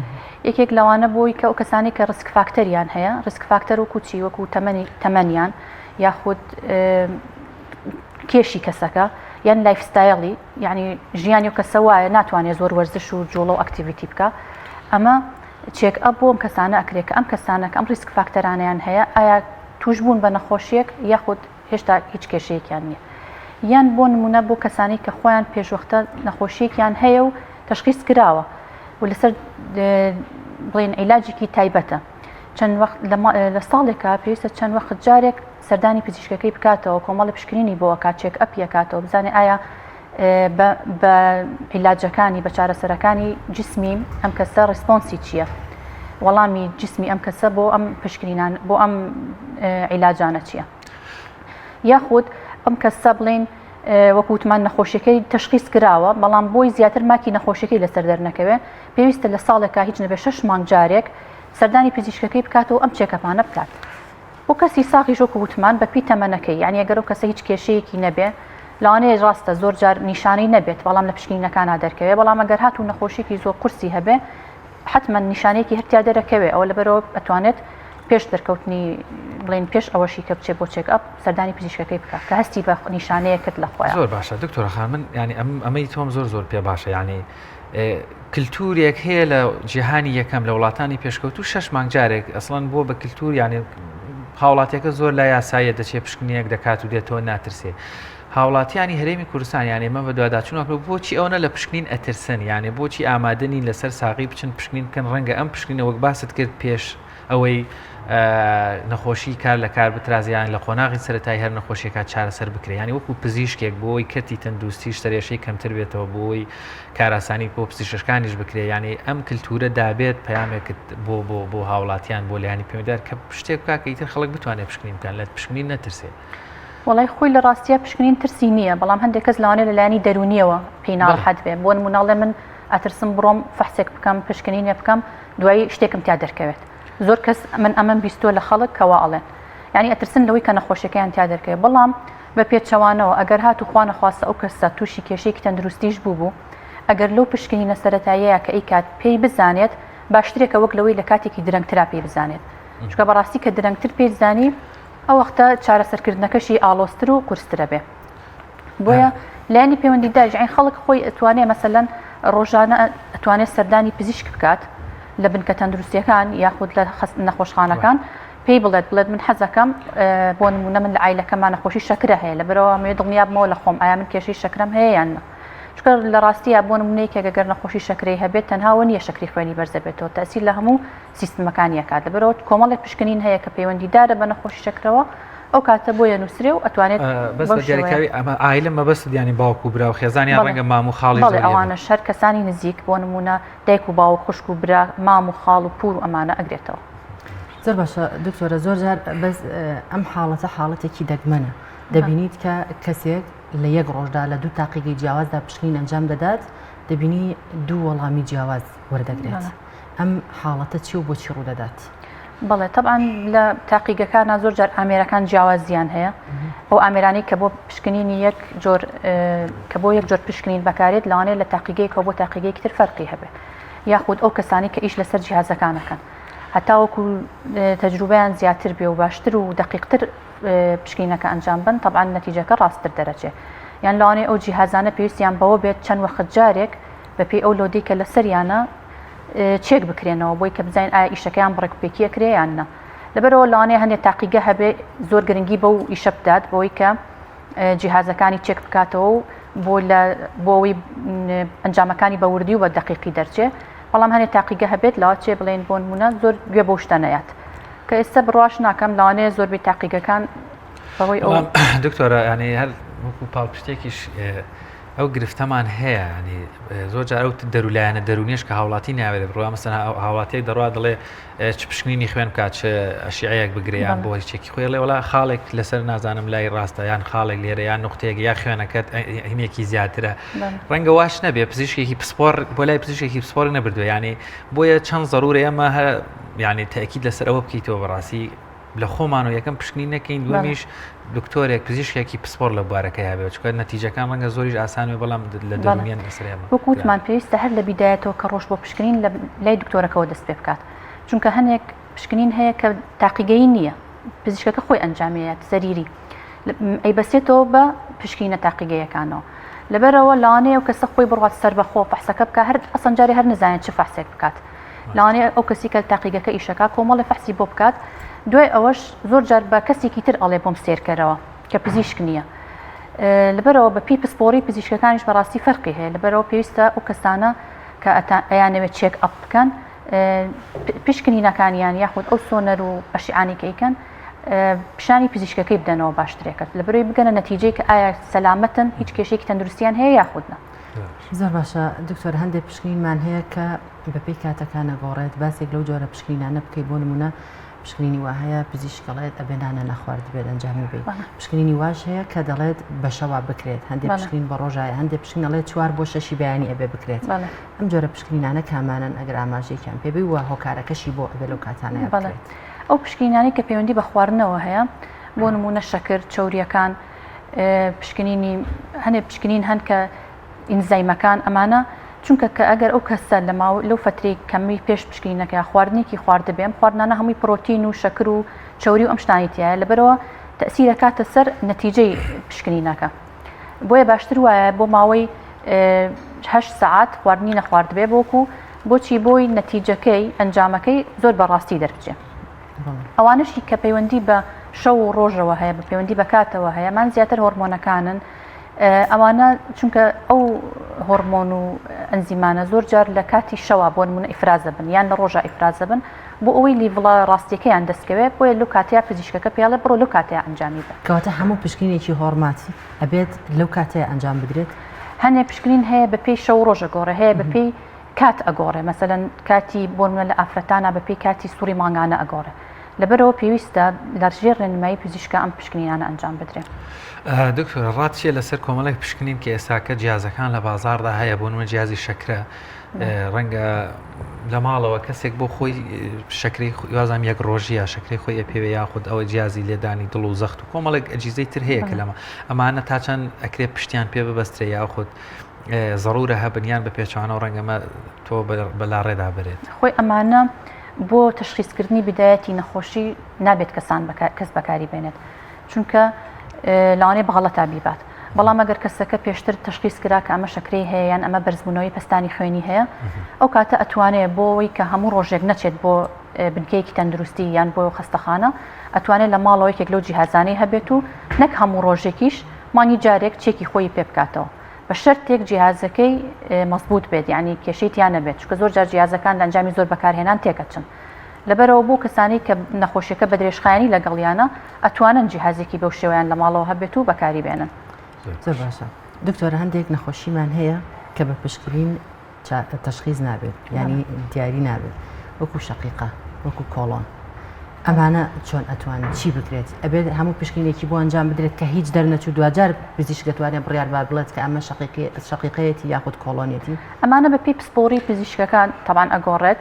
یەکێک لەوانە بۆی کە ئەو کەسانی کە risk factor یان هەیە risk factor وەکو چی وەکو تەمەنی تەمەنیان یاخود کێشی کەسەکە یان lifestyle ی یعنی ژیانی و کەسە وایە ناتوانێت زۆر وەرزش و جوڵە و activity بکە ئەمە check-up بۆ ئەم کەسانە ئەکرێت کە ئەم کەسانە کە ئەم risk factor انەیان هەیە ئایا توش بوون بە نەخۆشیەک یاخود هێشتا هیچ کێشەیەکیان نییە یان بۆ نمونە بۆ کەسانی کە خۆیان پێشوەختە نەخۆشیەکیان هەیە و تەشخیص کراوە و لەسەر بڵێن عیلاجێکی تایبەتە چەند وەخت لە ساڵێکا پێویستە چەند وەخت جارێک سەردانی پزیشکەکەی بکاتەوە کۆمەڵی پشکنینی بۆ ئەکات check-up ی ئەکاتەوە بزانێ ئایا بە عیلاجەکانی بە چارەسەرەکانی جسمی ئەم کەسە response ی چییە وەڵامی جسمی ئەم کەسە بۆ ئەم پشکنینان بۆ ئەم عیلاجانە چییە یاخود ئەم کەسە بڵین وەکوتمان نەخۆشیەکەی تشخیص کراوە بەڵام بۆی زیاتر ماکی نەخۆشیەکەی لەسەر دەرنەکەوێ پێویستە لە ساڵێکا هیچ نەبێ شش مانگ جارێک سەردانی پزیشکەکەی بکات و ئەم check-up انە بکات بۆ کەسی ساغیش وەکو وتمان بە پێی تەمەنەکەی یانی ئەگەر ئەو کەسە هیچ کێشەیەکی نەبێ لەوانەیە ڕاستە زۆر جار نیشانەی نەبێت بەڵام لە پشکنینەکانا دەرکەوێ بەڵام ئەگەر هاتوو نەخۆشیێکی زۆر قورسی هەبێ حتمما نیشانەیەکی هەر تیا دەرەکەوێ ئەوە لەبەرەوە ئەتوانێت پێش دەرکەوتنی بڵێن پێش ئەوەشی کە بچێت بۆ check-up سەردانی پزیشکەکەی بکە کە هەستی بە نیشانەیە کرد لە خۆیان زۆر باشە دکتۆرە خان من ینی ئەم ئەمەی تۆم زۆر زۆر پێ باشە ینی کلتورێک هەیە لە جیهانی یەکەم لە وڵاتانی پێشکەوتوو شەش مانگ جارێک ئەسڵەن بووە بە کلتور یانێ هاوڵاتیەکە زۆر لە یاساییە دەچێت پشکنینێک دەکات و دێتەوە ناترسێ هاوڵاتیانی هەرێمی کوردستان یانێ مە بەدواداچوونەکە بۆچی ئەوەنە لە پشکنین ئەترسن یانێ بۆچی ئامادەنین لەسەر ساغی بچن پشکنین بکەن ڕەنگە ئەم پشکنینە وەک باست کرد پێش ئەوەی نەخۆشی کار لە کار بترازێ یان لە قۆناغی سەرەتایی هەر نەخۆشیەکە چارەسەر بکرێ یانی وەکو پزیشکێک بۆ ئەوەی کەرتی تەندروستیش سەرێشەی کەمتر بێتەوە بۆ ئەوەی کاراسانی بۆ پزیشکەکانیش بکرێ یانی ئەم کللتورە دابێت پەیامێکت بۆ بۆ بۆ هاوڵاتیان بۆ لایانی پەیوەندیدار کە شتێک بکا کە ئیتر خەڵک بتوانێت پشکنین بکەن لە پشکنین نەترسێ. وەڵای خۆی لە ڕاستیا پشکنین ترسی نییە بەڵام هەندێک کەس لەوانەیە لە لایەنی دەروونیەوە پێی ناڕەحەت بێ بۆ نموونە ئەڵێ من ئەترسم بڕۆم فەحسێک بکەم پشکنینێ بکەم دوایی شتێکم تیا دەرکەوێت زۆر کەس من ئەمەم بیستووە لە خەڵک کە وا ئەڵێن یعنی ئەترسن لەوەی کە نەخۆشیەکەیان تیا دەرکەوێت بەڵام بە پێچەوانەوە ئەگەر هات و خوا نەخواستە ئەو کەسە تووشی کێشەیەکی تەندروستیش بوو بوو ئەگەر لەو پشکنینە سەرەتاییەیە کە ئەیکات پێی بزانێت باشترێکە وەک لەوەی لە کاتێکی درەنگترا پێی بزانێت چونکە بەڕاستی کە درەنگتر پێی زانی ئەو وەختە چارەسەرکردنەکەشی ئاڵۆزتر و قورسترە بێ بۆیە لایەنی پەیوەندیداریش عین خەڵک خۆی ئەتوانێ مەسەلەن ڕۆژانە ئەتوانێت سەردانی پزیشک بکات لە بنکە تەندروستیەکان یاخود لە نەخۆشخانەکان پێی بڵێت بڵێت من حەزەکەم بۆ نمونە من لە ئایلەکەمان نەخۆشی شەکرە هەیە لەبەرەوە مێ دڵنیابمەوە لە خۆم ئایا من کێشەی شەکرەم هەیە یان نە چونکە لە ڕاستیە بۆ نمونەیەکێک گەر نەخۆشی شەکرەی هەبێت تەنها وە نییە شەکری خوێنی بەرزە بێتەوە تەسیر لە هەموو سیستمەکانی ئەکات لەبەرئەوە کۆمەڵێک پشکنین هەیە کە پەیوەندیدارە بە نەخۆشی شەکرەوە ئەو کاتە بۆیە نووسرێ و ئەتوانێت بەس بە دیاریکراوی ئەمە عایلە مەبەست یانی باوک و برا و خێزان یان ڕەنگە مام و خاڵی زۆری ئەوانەش هەر کەسانی نزیک بۆ نموونە دایک و باوک خوشک و برا مام و خاڵ و پوور و ئەمانە ئەگرێتەوە. زۆر باشە دکتۆرە زۆر جار بەس ئەم حاڵەتە حاڵەتێکی دەگمەنە دەبینیت کە کەسێک لە یەک ڕۆژدا لە دوو تاقیگەی جیاوازدا پشکنین ئەنجام دەدات دەبینی دوو وەڵامی جیاواز وەردەگرێت. ئەم حاڵەتە چیە و بۆچی ڕوودەدات؟ بەڵێ تەبعەن لە تاقیگەکانا زۆر جار ئامێرەکان جیاوازیان هەیە ئەو ئامێرانەی کە بۆ پشکنینی یەک جۆر کە بۆ یەک جۆر پشکنین بەکارێت لەوانەیە لە تاقیگەیەکەوە بۆ تاقیگەیەکی تر فەرقی هەبێت یاخود ئەو کەسانی کە ئیش لەسەر جیهازەکانەکەن هەتاوەکو تەجروبەیان زیاتر بێ و باشتر و دقیقتر پشکنینەکە ئەنجام بن طبعا نەتیجەکە ڕاستتر دەرەچێ یان لەوانەیە ئەو جیهازانە پێویستیان بەوە بێت چەند وەخت جارێک بەپێی ئەو load ەی کە لەسەریانە چێک بکرێنەوە بۆی کە بزانین ئایا ئیشەکەیان بە ڕێکوپێکی ئەکرێ یان نا لەبەرەوە لەوانەیە هەندێک تاقیگە هەبێ زۆر گرنگی بەو ئیشە بدات بۆی کە جیهازەکانی چێک بکاتەوە و بۆ لە بۆ ئەوەی ئەنجامەکانی بە وردی و بە دەقیقی دەرچێ بەڵام هەنێ تاقیگە هەبێت لەوە چێ بڵێن بۆ نمونە زۆر گوێ بەو شتە نەیات کە ئێستا بڕواش ناکەم لەوانەیە زۆربەی تاقیگەکان بەهۆی ئەو دکتۆرە ینی هەر وەکو پاڵپشتێکیش ئەو گرفتەمان هەیە ینی زۆر جار ئەو دەرولایەنە دەرونیش کە هاوڵاتی ناوێت بڕوا مەسەن هاوڵاتیەک دەڕوا دەڵێ چ پشکنینی خوێن بکات چ ئەشیعەیەک بگرێ یان بۆ هیچێکی خۆی ڵێ وڵا خاڵێک لەسەر نازانم لای ڕاستە یان خاڵێک لێرە یان نقطەیەک یا خوێنەکەت هینێکی زیاترە ڕەنگە واش نەبێ پزیشکێکی پسپۆر بۆ لای پزیشکێکی پسپۆر نەبردووە ینی بۆیە چەند ضرورە ئێمە ینی تاکید لەسەر ئەوە بکەیتەوە بەڕاستی لە خۆمان و یەکەم پشکنین نەکەین دووەمیش دکتۆرێک پزیشکێکی پسپۆر لە بوارەکەی هەبێت چونکە نەتیجەکان ڕەنگە زۆریش ئاسان بێ بەڵام لە دەروونیان لەسەر ئێمە وەک وتمان پێویستە هەر لە بیدایەتەوە کە ڕۆژ بۆ پشکنین لە لای دکتۆرەکەوە دەست پێ بکات چونکە هەنێک پشکنین هەیە کە تاقیگەیی نییە پزیشکەکە خۆی ئەنجامیات سەریری ئەیبەسێتەوە بە پشکینە تاقیگەیەکانەوە لەبەرەوە لەوانەیە ئەو کەسە خۆی بڕوات سەربەخۆ فەحسەکە بکە هەر ئەسەن جارێ هەر نزانێت چ فەحسێک بکات لەوانەیە ئەو کەسی کە تاقیگەکە ئیشەکا کۆمەڵێ فەحسی بۆ بکات دوای ئەوەش زۆر جار بە کەسێکی تر ئەڵێ بۆم سێرکەرەوە کە پزیشک نییە لەبەرەوە بە پێی پسپۆری پزیشکەکانیش بەڕاستی فەرقی هەیە لەبەرەوە پێویستە ئەو کەسانە کە ئەیانەوێت check up بکەن پشکنینەکانیان یاخود ئەو سۆنەر و ئەشیعانی کە ئەیکەن پیشانی پزیشکەکەی بدەنەوە باشترێکە لەبەرەوەی بگەنە نەتیجەی کە ئایا سەلامەتن هیچ کێشێکی تەندروستیان هەیە یاخود نا. زۆر باشە دکتۆر هەندێک پشکنینمان هەیە کە بەپێی کاتەکان ئەگۆڕێت باسێک لەو جۆرە پشکنینانە بکەیت بۆ نمونە پشکنینی وا هەیە پزیشک دەڵێت ئەبێ نانە نەخواردبێت ئەنجامی بێت پشکنینی واش هەیە کە دەڵێت بە شەوا بکرێت هەندێک پشکنین بە ڕۆژایە هەندێک پشکنین دەڵێت چوار بۆ شەشی بەیانی ئەبێ بکرێت ئەم جۆرە پشکنینانە کامانەن ئەگەر ئاماژەیەکیان پێ بی و هۆکارەکەشی بۆ ئەبێ لەو کاتانە بکرێت ئەو پشکنینانەی کە پەیوەندی بە خواردنەوە هەیە بۆ نمونە شەکر چەوریەکان پشکنینی هەنێ پشکنین هەن کە ئینزایمەکان ئەمانە چونکە کە ئەگەر ئەو کەسە لە ماوە لەو فترەی کەمی پێش پشکنینەکە خواردنێکی خواردبێ ئەم خواردنانە هەمووی پرۆتین و شەکر و چەوری و ئەم شتانی تایە لەبەرەوە تەسیرەکاتە سەر نەتیجەی پشکنینەکە بۆیە باشتر وایە بۆ ماوەی هەشت سەعات خواردنی نەخواردبێ بۆکو بۆچی بۆی نەتیجەکەی ئەنجامەکەی زۆر بەڕاستی دەربچێ. ئەوانەشی کە پەیوەندی بە شەو و ڕۆژەوە هەیە بە پەیوەندی بە کاتەوە هەیە مان زیاتر هۆرمۆنەکانن ئەوانە چونکە ئەو هۆرمۆن و ئەنزیمانە زۆر جار لە کاتی شەوا بۆ نمونە ئیفرازە بن یان لە ڕۆژە ئیفرازە بن بۆ ئەوەی level ە ڕاستیەکەیان دەست کەوێت بۆیە لەو کاتەیا پزیشکەکە پێڵێ بڕۆ لەو کاتەیا ئەنجامی بە. کەواتە هەموو پشکنینێکی هۆڕمات ئەبێت لەو کاتەیا ئەنجام بدرێت؟ هەنێ پشکنین هەیە بە پێی شەو و ڕۆژ ئەگۆڕێ هەیە بە پێی کات ئەگۆڕێ مەسەلەن کاتی بۆ نمونە لە ئافرەتانا بە پێی کاتی سوڕی مانگانە ئەگۆڕێ لەبەرئەوە پێویستە لە ژێر ڕێنمایی پزیشکا ئەم پشکنینانە ئەنجام بدرێن. دکتۆرە ڕات چیە لەسەر کۆمەڵێک پشکنین کە ئێستاکە جیازەکان لە بازاڕدا هەیە بۆ نمونە جیازی شەکرە ڕەنگە لە ماڵەوە کەسێک بۆ خۆی شەکرەی وازام یەک ڕۆژیە شەکرەی خۆی ئەپێوێ یاخود ئەوە جیازی لێدانی دڵ و زەخت و کۆمەڵێک ئەجیزەی تر هەیە کە لەمە ئەمانە تا چەند ئەکرێ پشتیان پێ ببەسترێ یاخود زەڕورە هەبن یان بە پێچوانەوە ڕەنگەمە تۆ بەلاڕێدا برێت. خۆی ئەمانە بۆ تەشخیسکردنی بدایەتی نەخۆشی نابێت کەسان کەس بەکاری بێنێت چونکە لەوانەیە بە غەڵەتا بیبات بەڵام ئەگەر کەسەکە پێشتر تەشخیس کرا کە ئەمە شەکرەی هەیە یان ئەمە بەرزبوونەوەی پەستانی خوێنی هەیە ئەو کاتە ئەتوانێت بۆ ئەوەی کە هەموو ڕۆژێک نەچێت بۆ بنکەیەکی تەندروستی یان بۆ خەستەخانە ئەتوانێت لە ماڵەوە یەکێک لەو جیهازانەی هەبێت و نەک هەموو ڕۆژێکیش مانگی جارێک چێکی خۆی پێ بکاتەوە بە شەرتێک جیهازەکەی مەزبوط بێت یعنی کێشەی تیا نەبێت چونکە زۆر جار جیهازەکان لە ئەنجامی زۆر بەکارهێنان تێکەچن لەبەرئەوە بۆ کەسانی کە نەخۆشیەکە بە درێژخایەنی لەگەڵیانە ئەتوانن جیهازێکی بەو شێوەیان لە ماڵەوە هەبێت و بەکاری بێنن. زۆر باشە دکتۆرە هەندێک نەخۆشیمان هەیە کە بە پشکنین تەشخیز نابێت ینی دیاری نابێت وەکو شەقیقە وەکو کۆڵۆن ئەمانە چۆن ئەتوان چی بکرێت ئەبێت هەموو پشکنێکی بۆ ئەنجام بدرێت کە هیچ دەرنەچوو دوجار پزیشک دەتوانێت بڕیار با بڵێت کە ئەمە شەقیقەیەتی یاخود کۆڵۆنیەتی ئەمانە بە پێی پسپۆڕی پزیشکەکان تەبان ئەگۆڕێت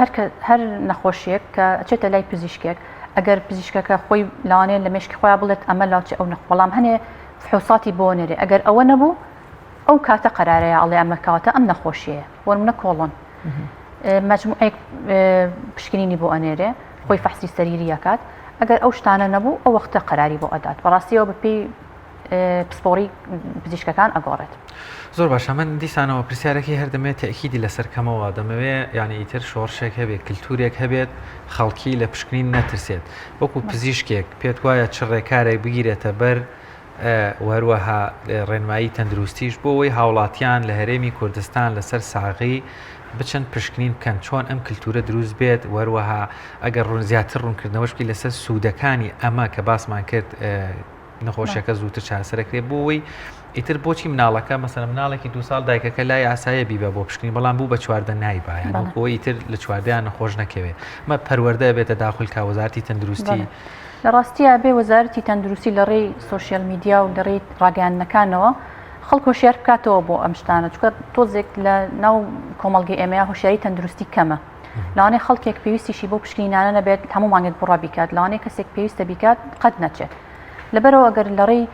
هەر هەر نەخۆشیەک کە ئەچێتە لای پزیشکێک ئەگەر پزیشکەکە خۆی لەوانەیە لە مێشکی خۆیان بڵێت ئەمە لاچ ئەو نەخ بەڵام هەنێ فحوساتی بۆ نێرێ ئەگەر ئەوە نەبوو ئەو کاتە قەرارەیە ئەڵێ ئەمە کەواتە ئەم نەخۆشیەیە بۆ نمونە کۆڵۆن مەجموعێک پشکنینی بۆ ئەنێرێ خۆی فەحسی سەریری ئەکات ئەگەر ئەو شتانە نەبوو ئەو وەختە قەراری بۆ ئەدات بەڕاستیەوە بەپێی پسپۆڕی پزیشکەکان ئەگۆڕێت. زۆر باشە من دیسانەوە پرسیارەکەی هەر دەمەوێت تەئکیدی لەسەر کەمەوە دەمەوێ یعنی ئیتر شۆڕشێک هەبێت کلتورێک هەبێت خەڵکی لە پشکنین نەترسێت وەکو پزیشکێک پێت وایە چ ڕێکارێک بگیرێتە بەر و هەروەها ڕێنمایی تەندروستیش بۆ ئەوەی هاوڵاتیان لە هەرێمی کوردستان لەسەر ساغی بچن پشکنین بکەن چۆن ئەم کلتورە دروست بێت و هەروەها ئەگەر ڕوون زیاتر ڕوونکردنەوەش بکەیت لەسەر سوودەکانی ئەمە کە باسمان کرد نەخۆشیەکە زووتر چارەسەرەکرێت بۆ ئەوەی ئیتر بۆچی مناڵەکە مەسەلەن مناڵێکی دو ساڵ دایکەکە لای ئاسایە بیبە بۆ پشکنین بەڵام بوو بە 14 نایبا یان وەکو ئەوەی ئیتر لە چواردەیان نەخۆش نەکەوێت مە پەروەردە بێتە داخل کا وەزارەتی تەندروستی لە ڕاستییا بێ وەزارەتی تەندروستی لە ڕێی social media و لە ڕێی ڕاگەیاندنەکانەوە خەڵک هۆشیار بکاتەوە بۆ ئەم شتانە چونکە تۆزێک لە ناو کۆمەڵگەی ئێمەیا هۆشیاری تەندروستی کەمە لەوانەیە خەڵکێک پێویستیشی بۆ پشکنینانە نەبێت هەموو مانگێک بڕا بیکات لەوانەیە کەسێک پێویستە بیکات قەت نەچێت لەبەرەوە ئەگەر لە ڕێی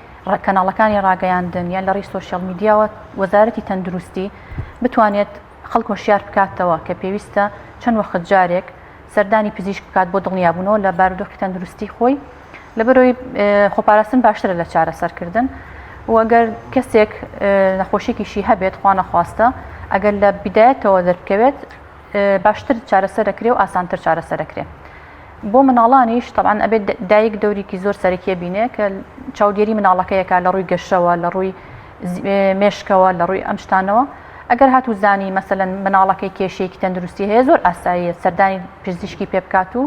کەناڵەکانی ڕاگەیاندن یان لە ڕێی social media وە وەزارەتی تەندروستی بتوانێت خەڵک هۆشیار بکاتەوە کە پێویستە چەند وەخت جارێک سەردانی پزیشک بکات بۆ دڵنیابوونەوە لە بارودۆخی تەندروستی خۆی لەبەرەوەی خۆپاراستن باشترە لە چارەسەرکردن و ئەگەر کەسێک نەخۆشیێکیشی هەبێت خوا نەخواستە ئەگەر لە بیدایەتەوە دەربکەوێت باشتر چارەسەر ئەکرێ و ئاسانتر چارەسەر ئەکرێ بۆ مناڵانیش تەبعەن ئەبێت دایک دەوریکی زۆر سەرەکیە بینێ کە چاودێری مناڵەکەیەکە لە ڕووی گەشەوە لە ڕووی مێشکەوە لە ڕووی ئەم شتانەوە ئەگەر هاتوو زانی مەسەلەن مناڵەکەی کێشەیەکی تەندروستی هەیە زۆر ئاساییە سەردانی پزیشکی پێ بکات و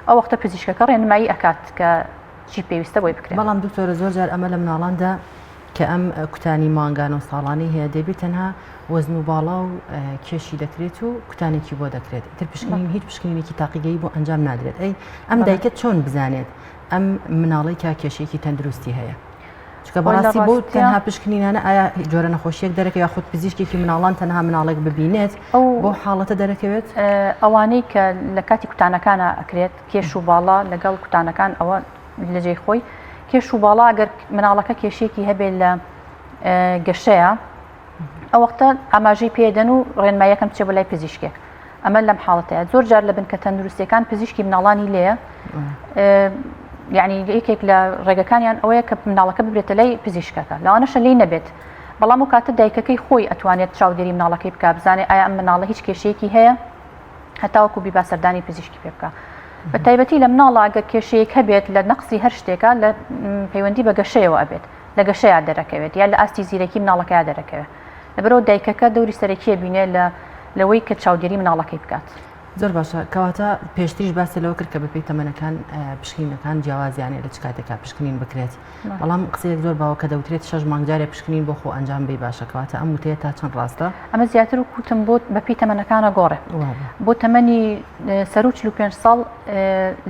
ئەو وەختە پزیشکەکە ڕێنمایی ئەکات کە چی پێویستە بۆی بکرێت. بەڵام دکتۆرە زۆر جار ئەمە لە مناڵاندا کە ئەم کوتانی مانگانە و ساڵانەی هەیە دەبێت تەنها وەزن و باڵا و کێشی دەکرێت و کوتانێکی بۆ دەکرێت تر پشکنین هیچ پشکنینێکی تاقیگەی بۆ ئەنجام نادرێت ئەی ئەم دایکە چۆن بزانێت ئەم مناڵی کا کێشێکی تەندروستی هەیە چکە بەڕاستی بۆ تەنها پشکنینانە ئایا جۆرە نەخۆشیەک دەرەکە یاخود پزیشکێکی مناڵان تەنها مناڵێک ببینێت ئەو بۆ حاڵەتە دەرەکەوێت ئەوانەی کە لە کاتی کوتانەکانە ئەکرێت کێش و باڵا لەگەڵ کوتانەکان ئەوە لە جێی خۆی کێش و باڵا ئەگەر مناڵەکە کێشێکی هەبێت لە گەشەیە ئەو وەختە ئاماژەی پێدەن و ڕێنماییەکەم بچێ بۆ لای پزیشکێک ئەمە لەم حاڵەتەیە زۆر جار لە بنکە تەندروستیەکان پزیشکی مناڵانی لێیە یعنی یەکێک لە ڕێگەکانیان ئەوەیە کە مناڵەکە ببرێتە لای پزیشکەکە لەوانەشە لی نەبێت بەڵام و کاتە دایکەکەی خۆی ئەتوانێت چاودێری مناڵەکەی بک بزانێت ئایا ئەم مناڵە هیچ کێشەیەکی هەیە هەتاوەکو بیبا سەردانی پزیشکی پێ بکە بە تایبەتی لە مناڵە ئەگەر کێشەیەک هەبێت لە نەقسی هەر شتێکە لە پەیوەندی بە گەشەیەوە ئەبێت لە گەشەیا دەرەکەوێت یا لە ئاستی زیرەکی مناڵەکەیا دەرەکەوێت لەبەرئەوە دایکەکە دەوری سەرەکیە بینێ لە لەوەی کە چاودێری مناڵەکەی بکات. زۆر باشە کەواتە پێشتریش باست لەوە کرد کە بەپێی تەمەنەکان پشکنینەکان جیاوازیانە لە چ کاتێکا پشکنین بکرێت بەڵام قسەیەک زۆر باوە کە دەوترێت شەش مانگ جارێ پشکنین بۆ خۆ ئەنجام بی باشە کەواتە ئەم وتەیە تا چەند ڕاستە؟ ئەمە زیاتر و کوتم بۆ بەپێی تەمەنەکانە گۆڕێ بۆ تەمەنی سەرو 45 ساڵ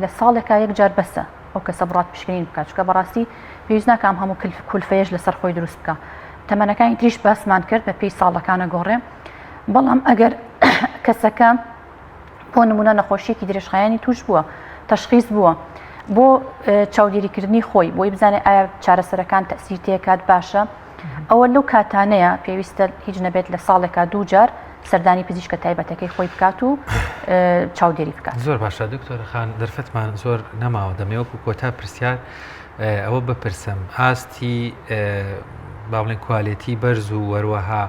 لە ساڵێکا یەک جار بەسە ئەو کەسە بڕات پشکنین بکات چونکە بەڕاستی پێویست ناکە ئەم هەموو کولفەیەش لەسەر خۆی دروست بکە تەمەنەکانی تریش باسمان کرد بە پێی ساڵەکانە گۆڕێ بەڵام ئەگەر کەسەکە بۆ نمونە نەخۆشیەکی درێژخایەنی توش بووە تەشخیص بووە بۆ چاودێریکردنی خۆی بۆی بزانێت ئایا چارەسەرەکان تەسیر تێکات باشە ئەوە لەو کاتانەیە پێویستە هیچ نەبێت لە ساڵێکا دووجار سەردانی پزیشکە تایبەتەکەی خۆی بکات و چاودێری بکات. زۆر باشە دکتۆرە خان دەرفەتمان زۆر نەماوە دەمەوێ وەکو کۆتا پرسیار ئەوە بپرسم ئاستی با بڵێن کوالێتی بەرز و وەروەها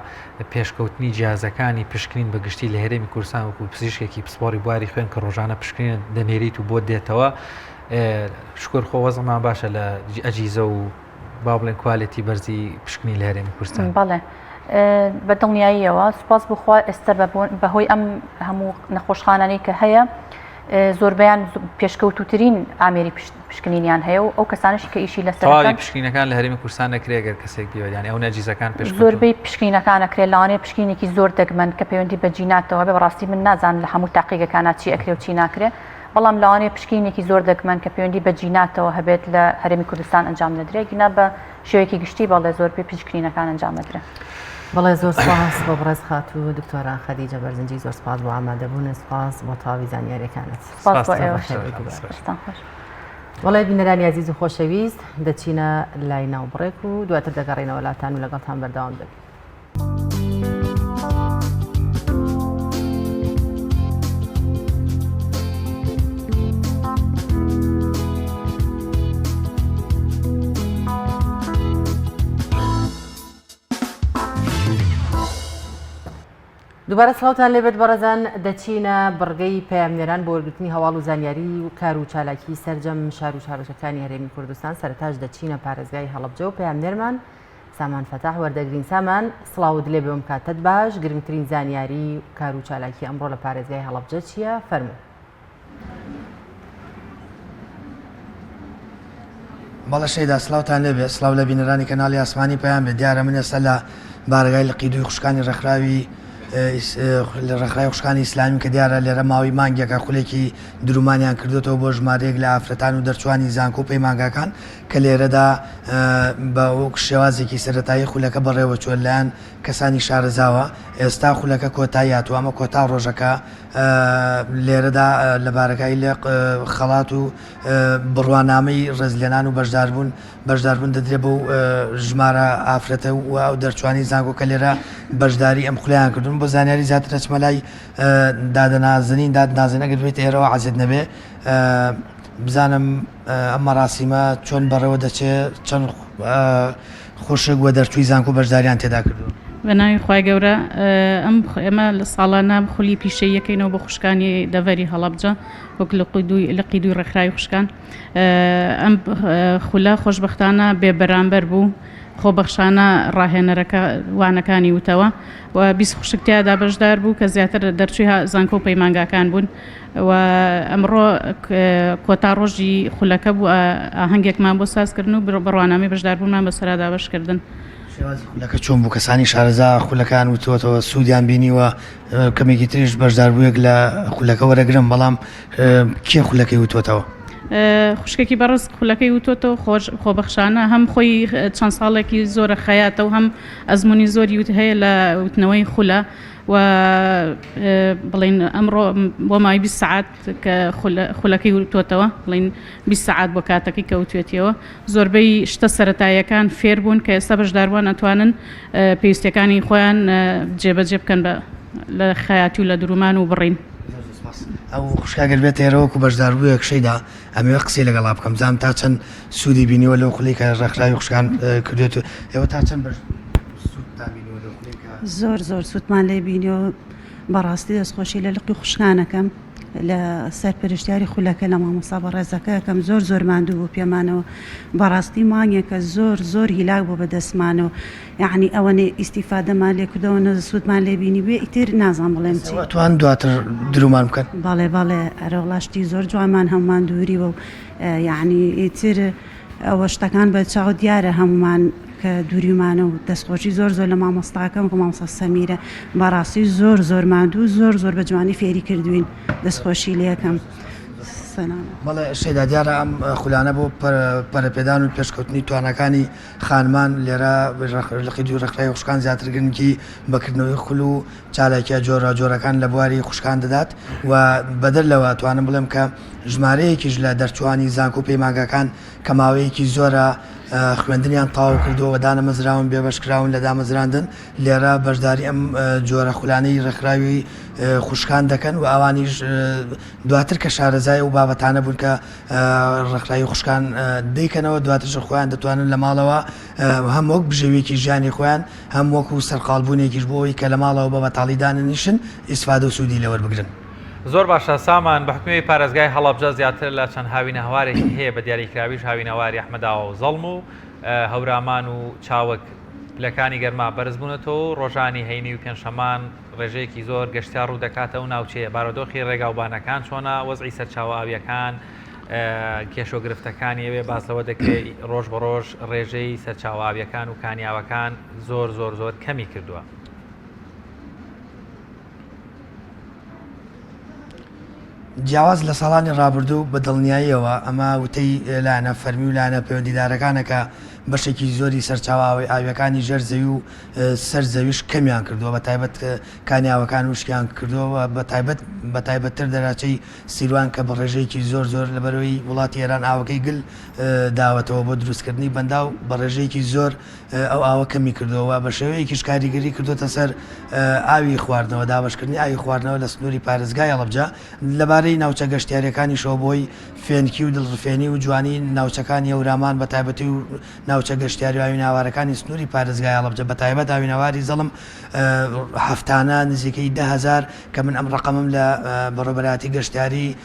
پێشکەوتنی جیازەکانی پشکنین بە گشتی لە هەرێمی کوردستان وەکو پزیشکێکی پسپۆڕی بواری خوێن کە ڕۆژانە پشکنین دەنێریت و بۆ دێتەوە شکر خۆ وەزعمان باشە لە ئەجیزە و با بڵێن کوالێتی بەرزی پشکنین لە هەرێمی کوردستان؟ بەڵێ بە دڵنیاییەوە سوپاس بۆ خوا ئێستا بەهۆی ئەم هەموو نەخۆشخانانەی کە هەیە زۆربیان پێشکەوتوترین ئامێری پشکنینیان هەیە و ئەو کەسانشی کە ئیشی لەسەر تەواوی پشکنینەکان لە هەرێمی کوردستان نەکرێت گەر کەسێک بیەوێت یانی ئەو نەجیزەکان پێشکەوتوون زۆربەی پشکنینەکان ئەکرێت لەوانەیە پشکنینێکی زۆر دەگمەن کە پەیوەندی بە جیناتەوە هەبێ بەڕاستی من نازانم لە هەموو تاقیگەکانا چی ئەکرێ و چی ناکرێ بەڵام لەوانەیە پشکنینێکی زۆر دەگمەن کە پەیوەندی بە جیناتەوە هەبێت لە هەرێمی کوردستان ئەنجام نەدرێت گینا بە شێوەیەکی گشتی بەڵێ زۆربەی پشکنینەکان ئەنجام ئەدرێن. بەڵێ زۆر سپاس بۆ بەڕێز خاتوو دکتۆرا خەدیجە بەرزنجی زۆر سپاس بۆ ئامادەبوونت سپاس بۆ تەواوی زانیاریەکانت. سپاس بۆ ئێوەش. دەستتان خۆش. بەڵێ بینەرانی ئازیز و خۆشەویست دەچینە لای ناوبڕێک و دواتر دەگەڕێینەوە لاتان و لەگەڵتان بەردەوام دەبین. دووبارە سڵاوتان لێبێت بەڕێزان دەچینە بڕگەی پەیامنێران بۆ وەرگرتنی هەواڵ و زانیاری و کار و چالاکی سەرجەم شار و شارۆچکەکانی هەرێمی کوردستان سەرەتاش دەچینە پارێزگای هەڵەبجە و پەیامنێرمان سامان فەتاح وەردەگرین سامان سڵاوت لێ بێ کاتت باش گرنگترین زانیاری و کار و چالاکی ئەمڕۆ لە پارێزگای هەڵەبجە چییە فەرموو. بەڵێ شەیدا سڵاوتان لێبێ سڵاو لە بینەرانی کەناڵی ئاسمانی پەیام بێت دیارە من ئێستا لە بارەگای لقی دووی خوشکانی ڕێکخراوی لە ڕێکخراوی خوشکانی ئیسلامی کە دیارە لێرە ماوەی مانگێکە خولێکی درومانیان کردوێتەوە بۆ ژمارەیەک لە ئافرەتان و دەرچوانی زانکۆ و پەیمانگاکان کە لێرەدا بە وەک شێوازێکی سەرەتایی خولەکە بەڕێوەچووە لەلایەن کەسانی شارەزاوە، ئێستا خولەکە کۆتایی هاتووە، ئەمە کۆتا ڕۆژە کە لێرەدا لە بارەگای لق خەڵات و بڕوانامەی ڕێزلێنان و بەشداربوون بەشداربوون دەدرێت بەو ژمارە ئافرەتە و ئەو دەرچوانی زانکۆ کە لێرە بەشداری ئەم خولەیان کردوون. بۆ زانیاری زیاتر ئەچمە لای دادە نازنین، داد نازنین ئەگەر بێیتە ئێرەوە عەزێت نەبێ بزانم ئەم مەراسیمە چۆن بەڕێوە دەچێ چەند خوشک و دەرچووی زانکۆ بەشداریان تێدا کردووە؟ بە ناوی خوای گەورە ئەم ئێمە لە ساڵانە خولی پیشەییەکەینەوە بۆ خوشکانی دەڤەری هەڵەبجە وەک لقی دووی لقی دووی ڕێکخراوی خوشکان ئەم خولە خۆشبەختانە بێ بەرامبەر بوو خۆبەخشانە ڕاهێنەرەکە وانەکانی وتەوە و 20 خوشک تیادا بەشدار بوو کە زیاتر دەرچووی زانکۆ و پەیمانگاکان بوون و ئەمڕۆ کۆتا ڕۆژی خولەکە بوو ئاهەنگێکمان بۆ سازکردن و بڕوانامەی بەشداربوونمان بەسەرا دابەشکردن. شێوازی خولەکە چۆن بوو؟ کەسانی شارەزا خولەکەیان وتووەتەوە سوودیان بینیوە، کەمێکی تریش بەشداربوویەک لە خولەکە وەرەگرم، بەڵام کێ خولەکەی وتووەتەوە؟ خوشکێکی بەڕێز خولەکەی وتووەتەوە، خۆبەخشانە، هەم خۆی چەند ساڵێکی زۆرە خەیاتە و هەم ئەزموونی زۆری هەیە لە وتنەوەی خولە. و بڵێین ئەمڕۆ بۆ ماوەی 20 سەعات کە خولەکەی وتۆتەوە بڵێین 20 سەعات بۆ کاتەکەی کە وتوێتیەوە زۆربەی شتە سەتاییەکان فێر بوون کە ئێستا بەشداربووان ئەتوانن پێویستیەکانی خۆیان جێبەجێ بکەن بە لە خەیاتی و لە درومان و بڕین. ئەو خوشکە گەر بێتە ئێرە وەکو بەشداربوویەک شەیدا ئەمەوێ قسەی لەگەڵا بکەم بزانم تا چەند سوودی بینیوە لەو خولەی کە ڕێکخراوی خوشکان کردوێت و ئێوە تا چەند بەش سوودتان بینیوە لەو خولەی کە زۆر زۆر سوودمان لێ بینیوە بەڕاستی دەستخۆشی لە لقی خوشکانەکەم. لە سەرپەرشتیاری خولەکە لە مامۆستا بەڕێزەکە ئەکەم زۆر زۆر ماندوو بوو پێمانەوە بەڕاستی مانگێکە زۆر زۆر هیلاک بوو بە دەستمانەوە یەعنی ئەوەنەی ئیستیفادەمان لێ کردو ئەوەنە سوودمان لێ بینی بێ ئیتر نازانم بڵێم چی. ئەتوان دواتر درومان بکەن؟ بەڵێ بەڵێ ئەرەوەڵا شتی زۆر جوانمان هەموومان دووریوە و یەعنی ئیتر ئەوە شتەکان بە چاو دیارە هەموومان کە دووریومانە و دەستخۆشی زۆر زۆر لە مامۆستاکەم کە مامۆستا سەمیرە بەڕاستی زۆر زۆر ماندوو زۆر زۆر بە جوانی فێری کردوین دەستخۆشی لێکەم سەلام. بەڵێ شەیدا دیارە ئەم خولانە بۆ پەرەپێدان و پێشکەوتنی تواناکانی خانمان لێرە لقی دووی ڕێکخراوی خوشکان زیاتر گرنگی بە کردنەوەی خول و چالاکیە جۆراوجۆرەکان لە بواری خوشکان دەدات و بەدەر لەوە توانم بڵێم کە ژمارەیەکیش لە دەرچووانی زانکۆ و پەیمانگاکان کە ماوەیەکی زۆرە خوێندنیان تەواو کردووە و دانەمەزراون بێبەشکراون لە دامەزراندن لێرە بەشداری ئەم جۆرە خولانەی ڕێکخراوی خوشکان دەکەن و ئەوانیش دواتر کە شارەزای ئەو بابەتانە بوون کە ڕێکخراوی خوشکان دەیکەنەوە دواترش خۆیان دەتوانن لە ماڵەوە هەم وەک بژێویەکی ژیانی خۆیان هەم وەکو سەرقاڵبوونێکیش بۆ ئەوەی کە لە ماڵەوە بە بەتاڵی دانەنیشن ئیسفادە و سوودی لێ وەربگرن. زۆر باشە سامان، بە حوکمی ئەوەی پارێزگای هەڵەبجە زیاتر لە چەند هاوینەهەوارێکی هەیە بە دیاریکراویش هاوینەواری ئەحمەداوا و زەڵم و هەورامان و چاوگ پلەکانی گەرما بەرزبوونەتەوە و ڕۆژانی هەینی و پێنجشەمان ڕێژەیەکی زۆر گەشتیار ڕوو دەکاتە ئەو ناوچەیە، بارودۆخی ڕێگاوبانەکان چۆنە، وەزعی سەرچاوە ئاوییەکان، کێشە و گرفتەکانی ئەوێ، باس لەوە دەکرێت ڕۆژ بە ڕۆژ ڕێژەی سەرچاوە ئاوییەکان و کانیاوەکان زۆر زۆر زۆر کەمی کردووە. جیاواز لە ساڵانی ڕابردوو بە دڵنیاییەوە ئەمە وتەی لایەنە فەرمی و لایەنە پەیوەندیدارەکانە کە بەشێکی زۆری سەرچاوە ئاوییەکانی ژێر زەوی و سەر زەویش کەمیان کردووە بە تایبەت کانیاوەکان وشکیان کردووە و بە تایبەت بە تایبەتتر دەراچەی سیروان کە بە ڕێژەیەکی زۆر زۆر لەبەرەوەی وڵاتی ئێران ئاوەکەی گل داوەتەوە بۆ دروستکردنی بەنداو بە ڕێژەیەکی زۆر ئەو ئاوە کەمی کردووە و بە شێوەیەکیش کاریگەری کردووەتە سەر ئاوی خواردنەوە دابەشکردنی ئاوی خواردنەوە لە سنووری پارێزگای هەڵەبجە لەبارەی ناوچە گەشتیارییەکانیشەوە بۆی فێنکی و دڵڕفێنی و جوانی ناوچەکانی هەورامان بە تایبەتی و ناوچە گەشتیاری و ئاویناوارەکانی سنووری پارێزگای هەڵەبجە بە تایبەت ئاویناواری زەڵم هەفتانە نزیکەی 10,000 کە من ئەم ڕقەمم لە بەڕێوەبەرایەتی گەشتیاری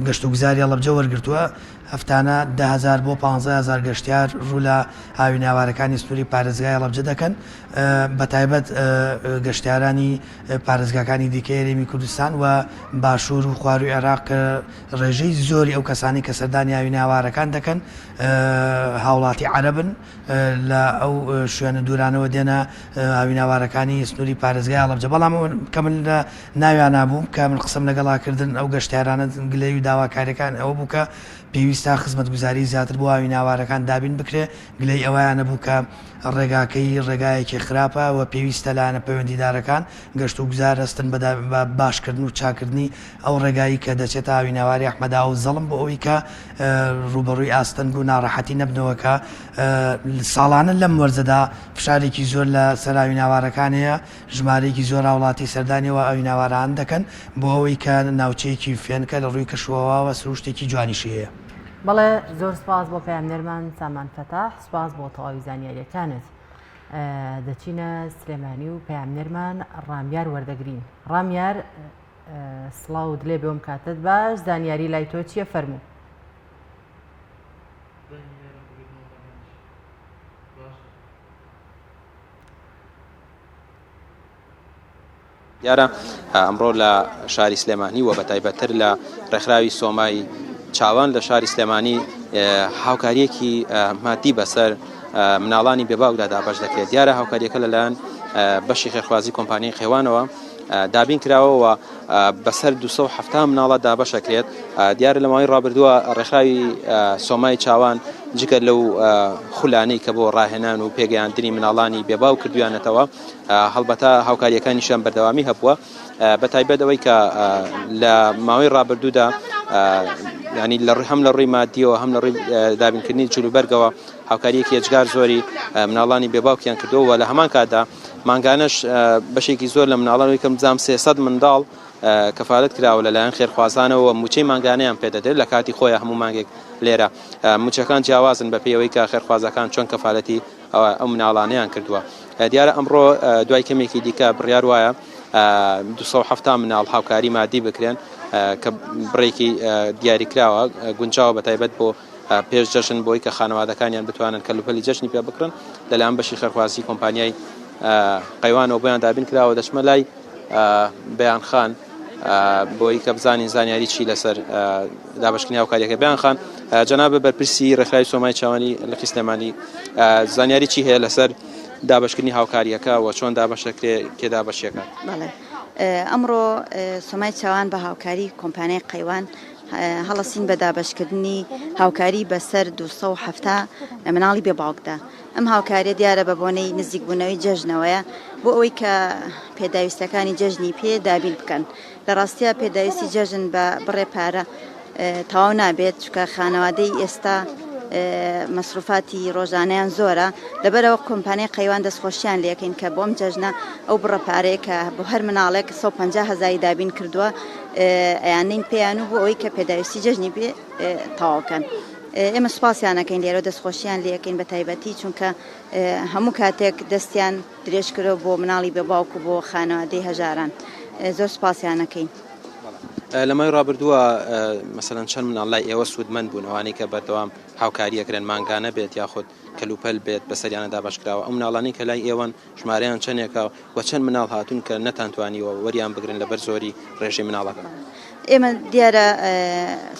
گەشتوگوزاری هەڵەبجە وەرگرتووە هەفتانە 10,000 بۆ 15,000 گەشتیار ڕوو لە ئاویناوارەکانی سنووری پارێزگای هەڵەبجە دەکەن بە تایبەت گەشتیارانی پارێزگاکانی دیکەی هەرێمی کوردستان و باشوور و خوارووی عێراق کە ڕێژەی زۆری ئەو کەسانەی کە سەردانی ئاویناوارەکان دەکەن هاوڵاتی عەرەبن لە ئەو شوێنە دوورانەوە دێنە ئاویناوارەکانی سنووری پارێزگای هەڵەبجە بەڵام کە من لە ناویانا بووم کە من قسەم لەگەڵا کردن ئەو گەشتیارانە گلەی و داواکاریەکان ئەوە بوو کە پێویستە خزمەتگوزاری زیاتر بۆ ئاویناوارەکان دابین بکرێ گلەی ئەوەیانە بوو کە ڕێگاکەی ڕێگایەکی خراپە و پێویستە لایەنە پەیوەندیدارەکان گەشت و گوزار هەستن بە باشکردن و چاکردنی ئەو ڕێگایی کە دەچێتە ئاویناواری ئەحمەداوە و زەڵم بۆ ئەوەی کە ڕووبەڕووی ئاستەنگ و ناڕەحەتی نەبنەوە کە ساڵانە لەم وەرزەدا فشارێکی زۆر لە سەر ئاویناوارەکان هەیە ژمارەیەکی زۆر هاوڵاتی سەردانی ئەو ئاویناواران دەکەن بۆ ئەوەی کە ناوچەیەکی فێنکە لە ڕووی کەشوهەواوە سروشتێکی جوانیشی هەیە. بەڵێ زۆر سپاس بۆ پەیامنێرمان سامان فەتاح سپاس بۆ تەواوی زانیاریەکانت. دەچینە سلێمانی و پەیامنێرمان ڕامیار وەردەگرین. ڕامیار سڵاوت لێ بێ کاتت باش زانیاری لای تۆ چییە فەرموو. دیارە ئەمڕۆ لە شاری سلێمانی و بەتایبەتتر لە ڕێکخراوی سۆمای چاوان لە شاری سلێمانی هاوکاریەکی مادی بەسەر مناڵانی بێباوکدا دابەش دەکرێت دیارە هاوکاریەکە لەلایەن بەشی خێرخوازی کۆمپانیای قەیوانەوە دابین کراوەوە بەسەر 270 مناڵە دابەشەکرێت دیارە لە ماوەی ڕابردووە ڕێکخراوی سۆمای چاوان جگە لەو خولانەی کە بۆ ڕاهێنان و پێگەیاندنی مناڵانی بێباو کردویانەتەوە هەڵبەتە هاوکاریەکانیشیان بەردەوامی هەبووە بە تایبەت ئەوەی کە لە ماوەی ڕابردوودا ینی لە هەم لە ڕووی مادیەوە هەم لە ڕووی دابینکردنی جلوبەرگەوە هاوکاریەکی ئێجگار زۆری مناڵانی بێباوکیان کردووە و لە هەمان کاتدا مانگانەش بەشێکی زۆر لە مناڵان ویکەم زام 300 منداڵ کەفالەت کراوە لەلایەن خێرخوازانەوە موچەی مانگانەیان پێدەدرێت لە کاتی خۆیان هەموو مانگێک لێرە موچەکان جیاوازن بە پێی ئەوەی کە خێرخوازەکان چۆن کەفالەتی ئەو مناڵانەیان کردووە. دیارە ئەمڕۆ دوای کەمێکی دیکە بڕیار وایە 270 مناڵ هاوکاری مادی بکرێن. کە بڕێکی دیاریکراوە گونجاوە بە تایبەت بۆ پێش جەژن بۆی کە خانەوادەکانیان بتوانن کەلوپەلی جەژنی پێ بکڕن لەلایەن بەشی خێرخوازی کۆمپانیای قەیوانەوە بۆیان دابین کراوە دەچمە لای بەیان خان بۆی کە بزانین زانیاری چی لەسەر دابشکردنی هاوکاریەکە بەیان خان جەناب بەرپرسی ڕێکخراوی سۆمای چاوانی لقی سلێمانی زانیاری چی هەیە لەسەر دابشکردنی هاوکاریەکە و چۆن دابەشەکرێ کێ دابەشیەکە؟ بەڵێ ئەمڕۆ سۆمای چاوان بە هاوکاری کۆمپانیای قەیوان هەڵەسین بە دابەشکردنی هاوکاری بەسەر 270 مناڵی بێ باوکدا. ئەم هاوکاریە دیارە بە بۆنەی نزیکبوونەوەی جەژنەوەیە بۆ ئەوەی کە پێداویستەکانی جەژنی پێ دابین بکەن. لە ڕاستیا پێداویستی جەژن بە بڕێ پارە تەواو نابێت چونکە خانەوادەی ئێستا مەسروفاتی ڕۆژانەیان زۆرە لەبەرەوە کۆمپانیای قەیوان دەستخۆشیان لەکەین کە بۆم جەژنە ئەو بڕە پارەیە کە بۆ هەر مناڵێک 150 هەزاری دابین کردووە ئەیانین پێیان و بۆ ئەوەی کە پێداویستی جەژنی پێ تەواوکەن. ئێمە سوپاسیانەکەین لێرە دەستخۆشیان لەکەین بە تایبەتی چونکە هەموو کاتێک دەستیان درێژکرەوە بۆ مناڵی بێ باوک و بۆ خانەوادەی هەژاران زۆر سوپاسیانەکەین. لە ماوەی ڕابردووە مەسەلەن چەند مناڵ لای ئێوە سوودمەند بوون ئەوانەی کە بەردەوام هاوکاری ئەکرێن مانگانە بێت یاخود کەلوپەل بێت بەسەریانە دابەشکراوە ئەو مناڵانەی کە لای ئێوەن ژمارەیان چەندێکە و چەند مناڵ هاتوون کە نەتانتوانیوە وەریان بگرن لەبەر زۆری ڕێژەی مناڵەکان؟ ئێمە دیارە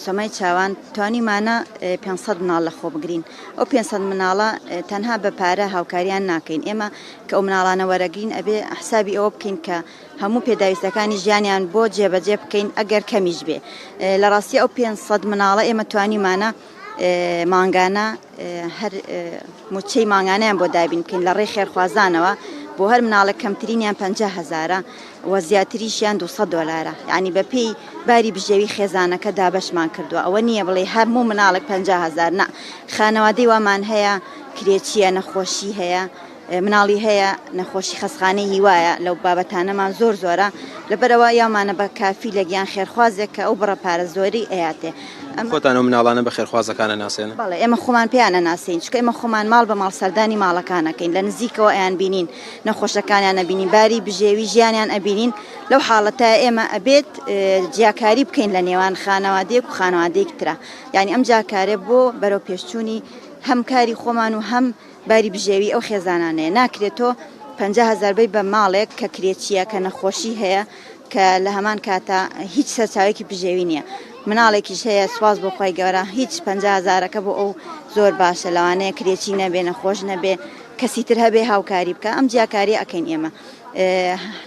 سۆمای چاوان توانیمانە 500 مناڵ لە خۆ بگرین ئەو 500 مناڵە تەنها بە پارە هاوکاریان ناکەین ئێمە کە ئەو مناڵانە وەرەگرین ئەبێ حسابی ئەوە بکەین کە هەموو پێداویستەکانی ژیانیان بۆ جێبەجێ بکەین ئەگەر کەمیش بێ لە ڕاستی ئەو 500 مناڵە ئێمە توانیمانە مانگانە هەر موچەی مانگانەیان بۆ دابین بکەین لە ڕێی خێرخوازانەوە بۆ هەر مناڵێک کەمترینیان 50 هەزارە و زیاتریشیان 200 دۆلارە یعنی بە پێی باری بژێوی خێزانەکە دابەشمان کردووە ئەوە نییە بڵێ هەموو مناڵێک 50 هەزار نا خانەوادەی وامان هەیە کرێچیە نەخۆشی هەیە مناڵی هەیە نەخۆشی خەستخانەی هیوایە لەو بابەتانەمان زۆر زۆرە لەبەرئەوە یاومانە بە کافیلێک یان خێرخوازێک کە ئەو بڕە پارە زۆرەی ئەیاتێ ئەمە خۆتان ئەو مناڵانە بە خێرخوازەکان ئەناسێنن؟ بەڵێ ئێمە خۆمان پێیان ئەناسێین چونکە ئێمە خۆمان ماڵ بە ماڵ سەردانی ماڵەکان ئەکەین لە نزیکەوە ئەیان بینین نەخۆشەکانیان ئەبینین باری بژێوی ژیانیان ئەبینین لەو حاڵەتە ئێمە ئەبێت جیاکاری بکەین لە نێوان خانەوادەیەک و خانەوادەیەکی ترا یانی ئەم جیاکارێ بۆ بەرەو پێشچوونی هەم کاری خۆمان و هەم باری بژێوی ئەو خێزانانەیە ناکرێت تۆ 50 هەزار بەی بە ماڵێک کە کرێچییە کە نەخۆشی هەیە کە لە هەمان کاتا هیچ سەرچاوێکی بژێوی نییە مناڵێکیش هەیە سواز بۆ خی گەورە هیچ 50 هەزارەکە بۆ ئەو زۆر باشە لەوانەیە کرێچی نەبێ نەخۆش نەبێ کەسی تر هەبێ هاوکاری بکە ئەم جیاکاری ئەکەین ئێمە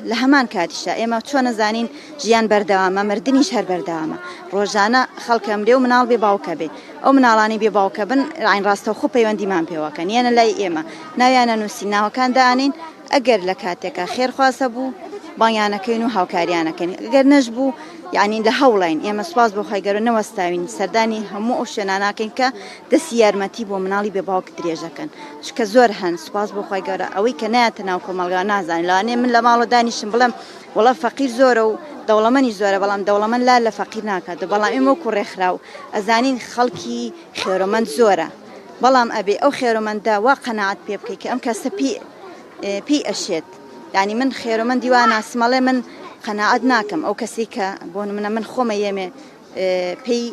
لە هەمان کاتیشا ئێمە چۆن ئەزانین ژیان بەردەوامە مردنیش هەر بەردەوامە ڕۆژانە خەڵک ئەمرێ و مناڵ بێ باوکە بێ ئەو مناڵانی بێ باوکە بن ڕاین ڕاستەوخۆ پەیوەندیمان پێوەکەن یەنە لای ئێمە ناویانە نووسین ناوەکان دانین ئەگەر لە کاتێکا خێرخوازە بوو بانگیانەکەین و هاوکاریانەکەین گەر نەش بوو یعنی لە هەوڵین ئێمە سوپاس بۆ خوای گەورە نەوەستاوین سەردانی هەموو ئەو شوێناناکەین کە دەستی یارمەتی بۆ مناڵی بێ باوک درێژەکەن چونکە زۆر هەن سوپاس بۆ خوای گەورە ئەوەی کە نایەتە ناو کۆمەڵگا نازانێت لەوانەیە من لە ماڵەوە دانیشم بڵێم وەڵا فەقیر زۆرە و دەوڵەمەنی زۆرە بەڵام دەوڵەمەند لا لە فەقیر ناکات بەڵام ئێمە وەکو ڕێکخراو ئەزانین خەڵکی خێرۆمەند زۆرە بەڵام ئەبێ ئەو خێرۆمەندە وا قەناعەت پێ بکەی کە ئەم کەسە پێی پێی ئەشێت یعنی من خێرۆمەندی وا ناسم ئەڵێ من قەناعەت ناکەم ئەو کەسی کە بۆ نمونە من خۆمە یەمێ پێی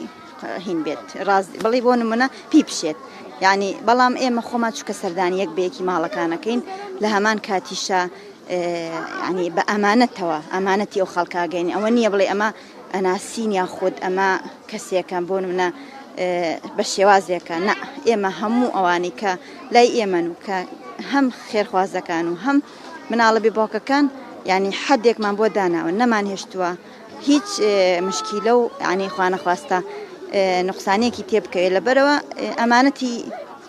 هین بێت ڕاست بڵێ بۆ نمونە پێی بشێت یعنی بەڵام ئێمە خۆمان چکە سەردانی یەک بەیەکی ماڵەکانەکەین لە هەمان کاتیشا ینی بە ئەمانەتەوە ئەمانەتی ئەو خەڵکاگەین ئەوە نییە بڵێ ئەمە ئەناسین یا خود ئەمە کەسێکە بۆ نمونە بە شێوازێکە نا ئێمە هەموو ئەوانەی کە لای ئێمەن و کە هەم خێرخوازەکان و هەم مناڵە بێ باوکەکان یعنی حەدێکمان بۆ داناوە نەمان هێشتووە هیچ مشکیلە و یعنی خوانەخواستە نوقسانێکی تێ بکەوێت لەبەرەوە ئەمانەتی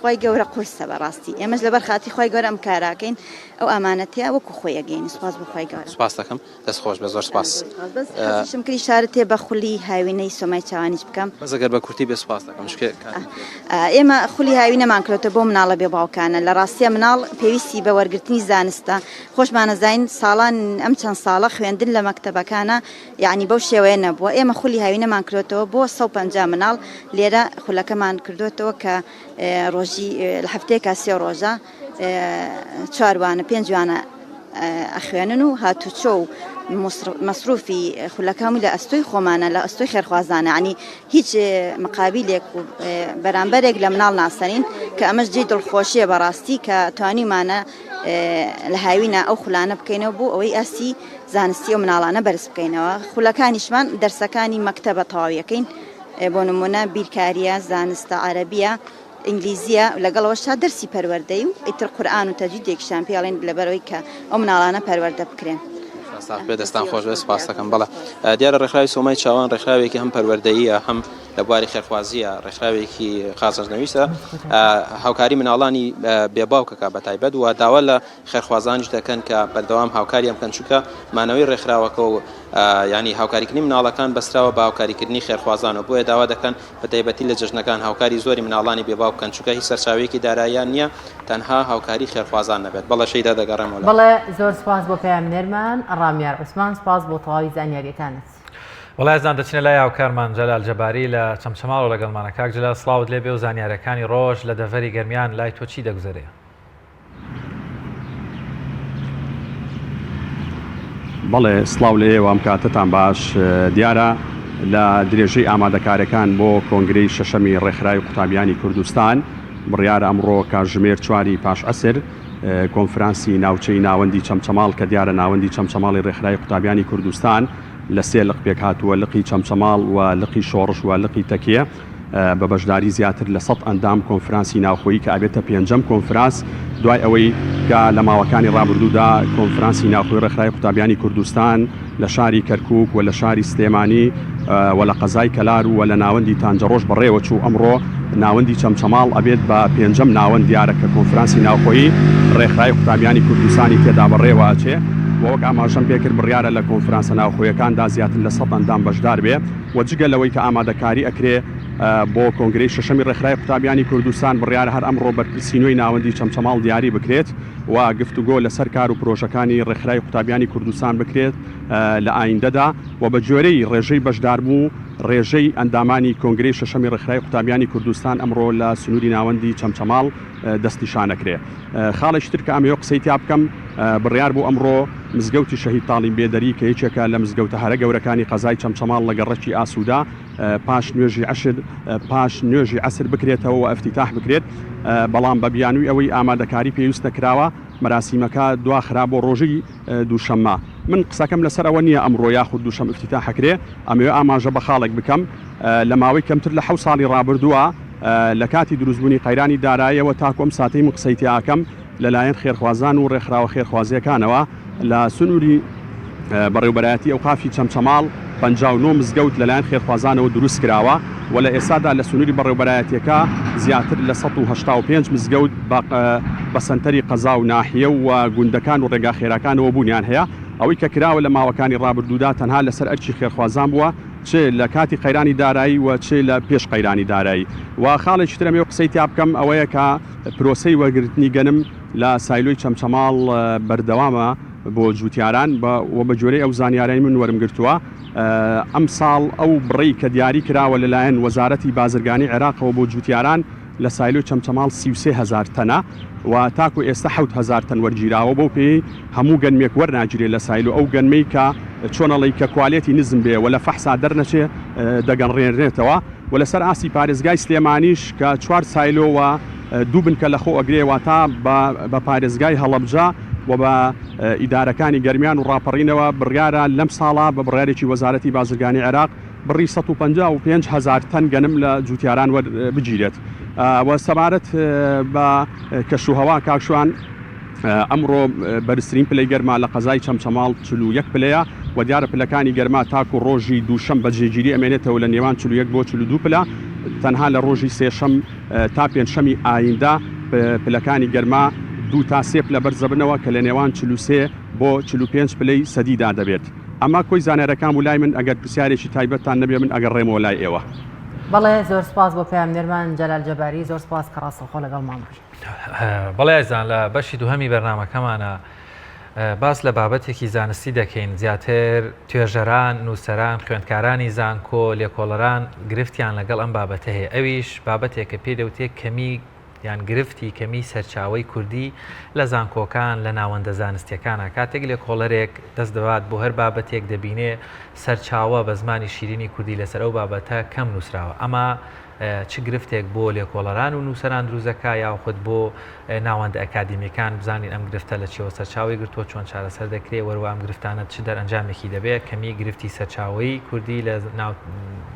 خوای گەورە قورسە بەڕاستی ئێمەش لەبەر خاتی خوای گەورە ئەم کاراکەین ئەو ئامانەتە وەکو خۆی ئەگەین سوپاس بۆ خوای گەورە سوپاس دەکەم دەست خۆش بێ زۆر سپاس. بەس حەزیشم کرد ئیشارەت تێ بە خولی هاوینەی سۆمای چاوانیش بکەم. بەس ئەگەر بە کورتی بێ سپاس دەکەم چونکە کاتم کەمە. ئێمە خولی هاوینەمان کردۆتە بۆ مناڵە بێ باوکانە لە ڕاستیا مناڵ پێویستی بە وەرگرتنی زانستە خۆشمان ئەزانین ساڵان ئەم چەند ساڵە خوێندن لە مەکتەبەکانە یەعنی بەو شێوەیە نەبووە ئێمە خولی هاوینەمان کردۆتەوە بۆ 150 مناڵ لێرە خولەکەمان کردۆتەوە کە ڕۆژی لە هەفتەیەکا سێ ڕۆژە چوار وانە پێنج وانە. ئەخوێنن و هاتوچۆ و مەسروفی خولەکان لە ئەستۆی خۆمانە لە ئەستۆی خێرخوازانە عنی هیچ مقابلێک و بەرامبەرێک لە مناڵ ناسەنین کە ئەمەش جێی دڵخۆشیە بەڕاستی کە توانیمانە لە هاوینە ئەو خولانە بکەینەوە بۆ ئەوەی ئاستی زانستی ئەو مناڵانە بەرز بکەینەوە خولەکانیشمان دەرسەکانی مەکتەبە تەواویەکەین بۆ نمونە بیرکاریە زانستە عەرەبیە ئینگلیزیە لەگەڵ ئەوەشا دەرسی پەروەردەی و ئیتر قورئان و تەجویدێکیشیان پێ ئەڵێن لەبەرئەوەی کە ئەو مناڵانە پەروەردە بکرێن. ساغ بێ دەستان خۆش بێت سپاس دەکەم بەڵێ دیارە ڕێکخراوی سۆمای چاوان ڕێکخراوێکی هەم پەروەردەییە هەم لە بواری خێرخوازیە ڕێکخراوێکی قازانج نەویستە هاوکاری مناڵانی بێ باوکەکە بە تایبەت و داوا لە خێرخوازانیش دەکەن کە بەردەوام هاوکاریان بکەن چونکە مانەوەی ڕێکخراوەکە و ینی هاوکاریکردنی مناڵەکان بەستراوە بە هاوکاریکردنی خێرخوازانەوە بۆیە داوا دەکەن بە تایبەتی لە جەژنەکان هاوکاری زۆری مناڵانی بێ باوک بکەن چونکە هیچ سەرچاوەیەکی داراییان نییە تەنها هاوکاری خێرخوازان نەبێت بەڵێ شەیدا دەگەڕێمەوە لای. بەڵێ زۆر سوپاس بۆ پەیامنێرمان ڕامیار عوسمان سوپاس بۆ تەواوی زانیاریەکانت. وەڵا ئازیزان دەچینە لای هاوکارمان جەلال جەباری لە چەمچەماڵەوە لەگەڵمانە کاک جەلال سڵاوت لێبێ و زانیاریەکانی ڕۆژ لە دەڤەری گەرمیان لای تۆ چی دەگوزەرێ؟ بەڵێ سڵاو لە ئێوە ئەم کاتەتان باش دیارە لە درێژەی ئامادەکارەکان بۆ کۆنگرەی شەشەمی ڕێکخراوی قوتابیانی کوردستان بڕیارە ئەمڕۆ کاتژمێر چواری پاش عەسر کۆنفرانسی ناوچەی ناوەندی چەمچەماڵ کە دیارە ناوەندی چەمچەماڵی ڕێکخراوی قوتابیانی کوردستان لە سێ لق پێکهاتووە لقی چەمچەماڵ و لقی شۆڕش و لقی تەکیە بە بەشداری زیاتر لە سەد ئەندام کۆنفرانسی ناوخۆیی کە ئەبێتە پێنجەم کۆنفراس دوای ئەوەی کە لە ماوەکانی ڕابردوودا کۆنفرانسی ناوخۆی ڕێکخراوی قوتابیانی کوردستان لە شاری کەرکووک و لە شاری سلێمانی و لە قەزای کەلار و لە ناوەندی تانجەڕۆش بەڕێوە چوو ئەمڕۆ ناوەندی چەمچەماڵ ئەبێت بە پێنجەم ناوەند دیارە کە کۆنفرانسی ناوخۆیی ڕێکخراوی قوتابیانی کوردستانی تێدا بەڕێوە ئەچێ و وەک ئاماژەم پێکرد بڕیارە لە کۆنفرانسە ناوخۆیەکاندا زیاتر لە سەد ئەندام بەشدار بێ. و جگە لەوەی کە ئامادەکاری ئەکرێ بۆ کۆنگرەی شەشەمی ڕێکخراوی قوتابیانی کوردستان، بڕیارە هەر ئەمڕۆ بەرپرسی نوێی ناوەندی چەمچەماڵ دیاری بکرێت و گفتوگۆ لەسەر کار و پرۆژەکانی ڕێکخراوی قوتابیانی کوردستان بکرێت لە ئایندەدا و بە گوێرەی ڕێژەی بەشداربوو ڕێژەی ئەندامانی کۆنگرەی شەشەمی ڕێکخراوی قوتابیانی کوردستان ئەمڕۆ لە سنووری ناوەندی چەمچەماڵ دەستنیشانەکرێ. خاڵێکی تر کە ئەمەوێ قسەی تیا بکەم، بڕیار بوو ئەمڕۆ مزگەوتی شەهید تاڵیم بێدەری کە یەکێکە لە مزگەوتە هەرە گەورەکانی قەزای چەمچەماڵ لە گەڕەکی ئاسوودە پاش نوێژی عەشر پاش نوێژی عەسر بکرێتەوە و ئەفتیتاح بکرێت، بەڵام بە بیانووی ئەوەی ئامادەکاری پێویست نەکراوە مەراسیمەکە دواخرا بۆ ڕۆژی دووشەممە. من قسەکەم لەسەر ئەوە نییە ئەمڕۆ یاخود دووشەم ئیفتیتاح ئەکرێ، ئەمەوێ ئاماژە بە خاڵێک بکەم لە ماوەی کەمتر لە حەوت ساڵی ڕابردووە لە کاتی دروستبوونی قەیرانی دارایەوە تاکو ئەم ساتەی من قسەی تیا ئەکەم لەلایەن خێرخوازان و ڕێکخراوە خێرخوازییەکانەوە لە سنووری بەڕێوبەرایەتی ئەوقافی چەمچەماڵ 59 مزگەوت لەلایەن خێرخوازانەوە دروست کراوە و لە ئێستادا لە سنووری بەڕێوبەرایەتییەکە زیاتر لە 185 مزگەوت بە سەنتەری قەزا و ناحیە و گوندەکان و ڕێگا خێراکانەوە بوونیان هەیە. ئەوەی کە کراوە لە ماوەکانی ڕابردوودا تەنها لەسەر ئەرکی خێرخوازان بووە چ لە کاتی قەیرانی دارایی و چ لە پێش قەیرانی دارایی و خاڵێکی تر ئەمەوێ قسەی تیا بکەم ئەوەیە کە پرۆسەی وەرگرتنی گەنم لە سایلۆی چەمچەماڵ بەردەوامە بۆ جوتیاران و بە گوێرەی ئەو زانیارەی من وەرم گرتووە ئەمساڵ ئەو بڕەی کە دیاری کراوە لەلایەن وەزارەتی بازرگانی عێراقەوە بۆ جوتیاران لە سایلۆی چەمچەماڵ 33 هەزار تەنە و تاکو ئێستا 7000 تەن وەرگیراوە بەو پێیەی هەموو گەنمێک وەرناگیرێ لە سایلۆ ئەو گەنمەی کە چۆن ئەڵێی کە کوالێتی نزم بێ و لە فەحسا دەرنەچێ دەگەڕێنرێتەوە و لەسەر ئاستی پارێزگای سلێمانیش کە چوار سایلۆ و دوو بنکە لەخۆ ئەگرێ واتا بە پارێزگای هەڵەبجە و بە ئیدارەکانی گەرمیان و ڕاپەڕینەوە بڕیارە لەم ساڵە بە بڕیارێکی وەزارەتی بازرگانی عێراق بڕی 155 هەزار تەن گەنم لە جوتیاران وەربگیرێت و سەبارەت بە کەشوهەوا کاک شوان ئەمڕۆ بەرزترین پلەی گەرما لە قەزای چەمچەماڵ 41 پلەیە و دیارە پلەکانی گەرما تاکو ڕۆژی دووشەم بە جێگیری ئەمێنێتەوە لە نێوان 41 بۆ 42 پلە تەنها لە ڕۆژی سێشەم تا پێنجشەمی ئایندە پلەکانی گەرما دوو تا سێ پلە بەرزدەبنەوە کە لە نێوان 43 بۆ 45 پلەی سەدیدا دەبێت. ئەمە کۆی زانیارەکان بوو لای من ئەگەر پرسیارێکی تایبەتتان نەبێ من ئەگەڕێمەوە لای ئێوە. بەڵێ زۆر سپاس بۆ پەیامنێرمان جەلال جەباری زۆر سپاس کە ڕاستەوخۆ لەگەڵمان بووی. بەڵێ ئازیزان لە بەشی دووهەمی بەرنامەکەمانە باس لە بابەتێکی زانستی دەکەین زیاتر توێژەران نووسەران خوێندکارانی زانکۆ لێکۆڵەران گرفتیان لەگەڵ ئەم بابەتە هەیە ئەویش بابەتێکە پێی دەوتێ کەمی. یان گرفتی کەمی سەرچاوەی کوردی لە زانکۆکان لە ناوەندە زانستیەکانا کاتێک لێکۆڵەرێک دەست دەبات بۆ هەر بابەتێک دەبینێ سەرچاوە بە زمانی شیرینی کوردی لەسەر ئەو بابەتە کەم نووسراوە ئەمە چ گرفتێک بۆ لێکۆڵەران و نووسەران دروست دەکا یاخود بۆ ناوەندە ئەکادیمیەکان بزانین ئەم گرفتە لە چیەوە سەرچاوەی گرتووە چۆن چارەسەر دەکرێ وەروا ئەم گرفتانە چ دەرئەنجامێکی دەبێ کەمی گرفتی سەرچاوەی کوردی لە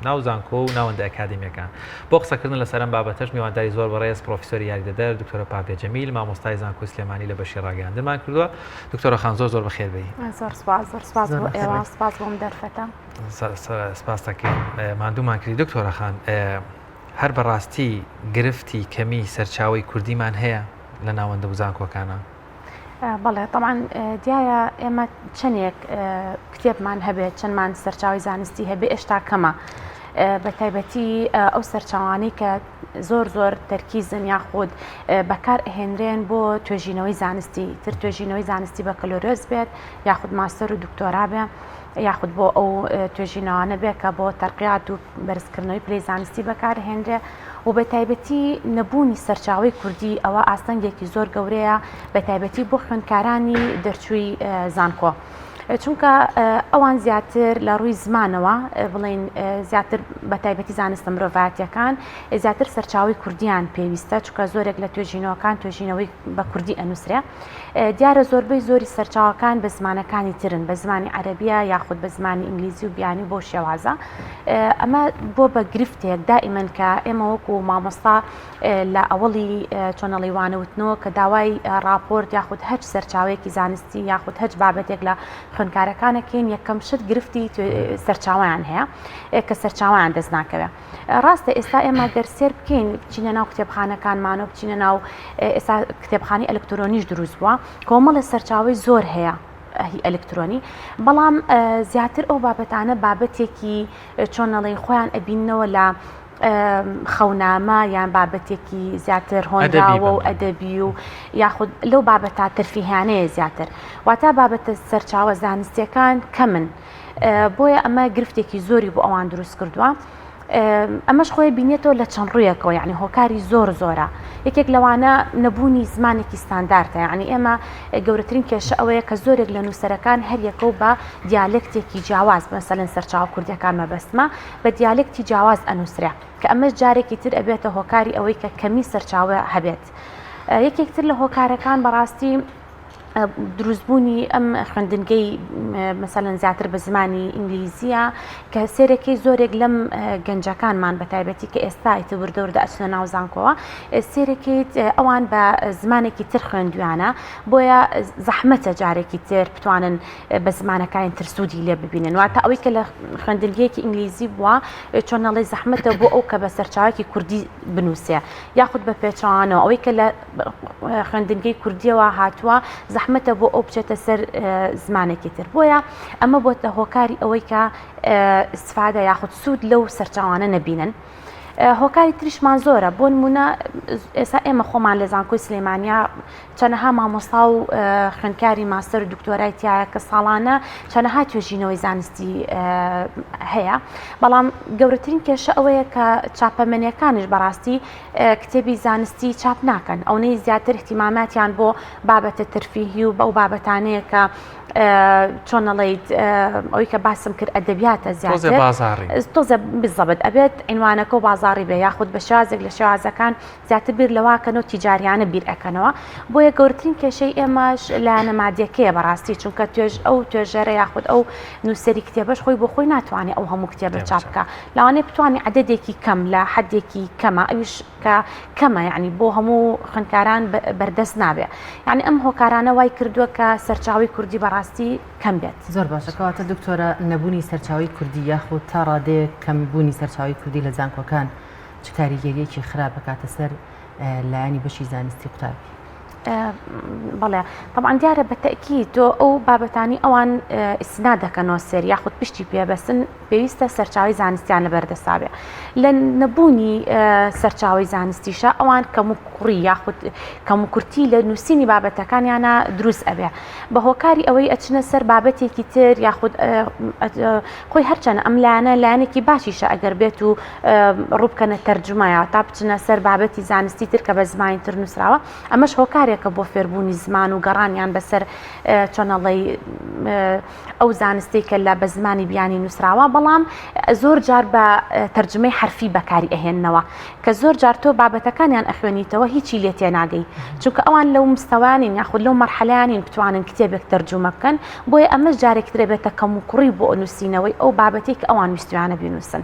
ناو زانکۆ و ناوەندە ئەکادیمیەکان بۆ قسەکردن لەسەر ئەم بابەتەش میوانداری زۆر بەڕێز پرۆفیسۆری یاریدەدەر دکتۆرە پاڤێ جەمیل مامۆستای زانکۆی سلێمانی لە بەشی ڕاگەیاندنمان کردووە دکتۆرە خان زۆر زۆر بەخێر بێی. زۆر سپاس زۆر سپاس بۆ ئێوە سپاس بۆ ئەم دەرفەتە. سپاس دەکەین ماندوومان کردی دکتۆرە خان هەر بەڕاستی گرفتی کەمی سەرچاوەی کوردیمان هەیە لە ناوەندە و زانکۆکانە؟ بەڵێ تەبعەن دیارە ئێمە چەندێک کتێبمان هەبێت چەندمان سەرچاوی زانستی هەبێ ئێشتا کەمە بە تایبەتی ئەو سەرچاوانەی کە زۆر زۆر تەرکیزن یاخود بەکار ئەهێنرێن بۆ توێژینەوەی زانستی تر توێژینەوەی زانستی بەکەلۆرێز بێت یاخود ماستەر و دکتۆرا بێ یاخود بۆ ئەو توێژینەوانە بێ کە بۆ تەرقیات و بەرزکردنەوەی پلەی زانستی بەکارهێنرێ و بە تایبەتی نەبوونی سەرچاوەی کوردی ئەوە ئاستەنگێکی زۆر گەورەیە بە تایبەتی بۆ خوێندکارانی دەرچووی زانکۆ. چونکە ئەوان زیاتر لە ڕووی زمانەوە بڵین زیاتر بە تایبەتی زانستە مرۆڤایەتیەکان زیاتر سەرچاوی کوردیان پێویستە چونکە زۆرێک لە توێژینەوەکان توێژینەوەی بە کوردی ئەنووسرێ دیارە زۆربەی زۆری سەرچاوەکان بە زمانەکانی ترن، بە زمانی عەرەبیە یاخود بە زمانی ئینگلیزی و بیانی و بەو شێوازە. ئەمە بۆ بە گرفتێک دائیمەن کە ئێمە وەکو مامۆستا لە ئەوەڵی چۆنەڵی وانەوتنەوە کە داوای ڕاپۆرت یاخود هەچ سەرچاوەیەکی زانستی یاخود هەچ بابەتێک لە خوێندکارەکانەکەین یەکەم شت گرفتی سەرچاویان هەیە کە سەرچاویان دەست ناکەوێت. ڕاستە ئێستا ئێمە گەر سێر بکەین بچینە ناو کتێبخانەکانمانەوە بچینە ناو ئێستا کتێبخانی ئەلکترۆنیش دروست بووە کۆمەڵە سەرچاوی زۆر هەیە هی ئەلکترۆنی بەڵام زیاتر ئەو بابەتانە بابەتێکی چۆنەڵی خۆیان ئەبینەوە لە خەونامە یان بابەتێکی زیاتر هۆنراوە و ئەدەبی و یاخود لەو بابەتە ترفیهانەیە زیاتر واتا بابەتە سەرچاوە زانستیەکان کەمن بۆیە ئەمە گرفتێکی زۆری بۆ ئەوان دروست کردووە. ئەمەش خۆی بینێتەوە لە چەند ڕوویەکەوە یعنی هۆکاری زۆر زۆرە یەکێک لەوانە نەبوونی زمانێکی ستاندارتە یعنی ئێمە گەورەترین کێشە ئەوەیە کە زۆرێک لە نووسەرەکان هەریەکە و بە دیالێکتێکی جیاواز مەسەلەن سەرچاوە کوردیەکان مەبەستمە بە دیالێکتی جیاواز ئەنووسرێ کە ئەمەش جارێکی تر ئەبێتە هۆکاری ئەوەی کە کەمی سەرچاوە هەبێت یەکێک تر لە هۆکارەکان بەڕاستی دروستبوونی ئەم خوێندنگەی مەسەلەن زیاتر بە زمانی ئینگلیزیە کە سێرەکەی زۆرێک لەم گەنجەکانمان بە تایبەتی کە ئێستا ئیتر وردە وردە ئەچنە ناو زانکۆوە سێرەکەیت ئەوان بە زمانێکی تر خوێندویانە بۆیە زەحمەتە جارێکی تر بتوانن بە زمانەکانی تر سوودی لێ ببینن واتە ئەوەی کە لە خوێندنگەیەکی ئینگلیزی بووە چۆن نەڵێ زەحمەتە بۆ ئەو کە بە سەرچاوێکی کوردی بنووسێ یاخود بە پێچەوانەوە ئەوەی کە لە خوێندنگەی کوردیەوە هاتووە زەحمەتە بۆ ئەو بچێتە سەر زمانێکی تر بۆیە ئەمە بۆتە هۆکاری ئەوەی کە استفادە یاخود سوود لەو سەرچاوانە نەبینن. هۆکاری تریشمان زۆرە بۆ نمونە ئێستا ئێمە خۆمان لە زانکۆی سلێمانیا چەنەها مامۆستا و خوێندکاری ماستەر و دکتۆرای تایە کە ساڵانە چەنەها توێژینەوەی زانستی هەیە بەڵام گەورەترین کێشە ئەوەیە کە چاپەمەنیەکانیش بەڕاستی کتێبی زانستی چاپ ناکەن ئەونەی زیاتر اهتیماماتیان بۆ بابەتە ترفیهی و بەو بابەتانەیە کە چۆن ئەڵێیت ئەوی کە باسم کرد ئەدەبیاتە زیاتر تۆزە بزەبت ئەبێت عنوانەکە و بازاڕی بێ یاخود بە شێوازێک لە شێوازەکان زیاتر بیر لەواکەن و تیجاریانە بیر ئەەکەنەوە بۆیە گەورترین کێشەی ئێمەش لایەنە مادیەکەیە بەڕاستی چونکە توێژ ئەو توێژەرە یاخود ئەو نووسەری کتێبەش خۆی بۆ خۆی ناتوانێت ئەو هەموو کتێبە چاپ بکە لەوانەیە بتوانێت عەدەدێکی کەم لە حدێکی کەمە ئەویش کە کەمە یعنی بۆ هەموو خوێندکاران بەردەست نابێ یعنی ئەم هۆکارانە وای کردووە کە سەرچاوی کوردی بەڕاستی کەم بێت. زۆر باشە کەواتە دکتۆرە نەبوونی سەرچاوی کوردی یاخود تا ڕادەیەک کەمبوونی سەرچاوی کوردی لە زانکۆکان چ کاریگەریەکی خراپ بکاتە سەر لایەنی بەشی زانستی قوتابی؟ بەڵێ طبعا دیارە بە تەئکید تۆ ئەو بابەتانی ئەوان ئیسنا دەکەنەوە سەر یاخود پشتی پێبەسن پێویستە سەرچاوی زانستیان لەبەردەستا بێ لە نەبوونی سەرچاوی زانستیشە ئەوان کەم و کوڕی یاخود کەم و کورتی لە نووسینی بابەتەکانیانە دروست ئەبێ بە هۆکاری ئەوەی ئەچنە سەر بابەتێکی تر یاخود خۆی هەرچەند ئەم لایەنە لایەنێکی باشیشە ئەگەر بێت و ڕووبکەنە تەرجمە یا تا بچنە سەر بابەتی زانستی تر کە بە زمانی تر نووسراوە ئەمەش هۆکارێکە بۆ فێربوونی زمان و گەڕانیان بەسەر چۆنەڵی ئەو زانستەی کە لە بە زمانی بیانی نووسراوە بەڵام زۆر جار بە تەرجمەی حرفی بەکاری ئەهێننەوە کە زۆر جار تۆ بابەتەکانیان ئەخوێنیتەوە هیچی لێ تێناگەی چونکە ئەوان لەو مستەوانین یاخود لەو مەرحەلانین بتوانن کتێبێک تەرجومە بکەن بۆیە ئەمەش جارێکی تر ئەبێتە کەموکوڕی بۆ نووسینەوەی ئەو بابەتەی کە ئەوان ویستویانە بینووسن.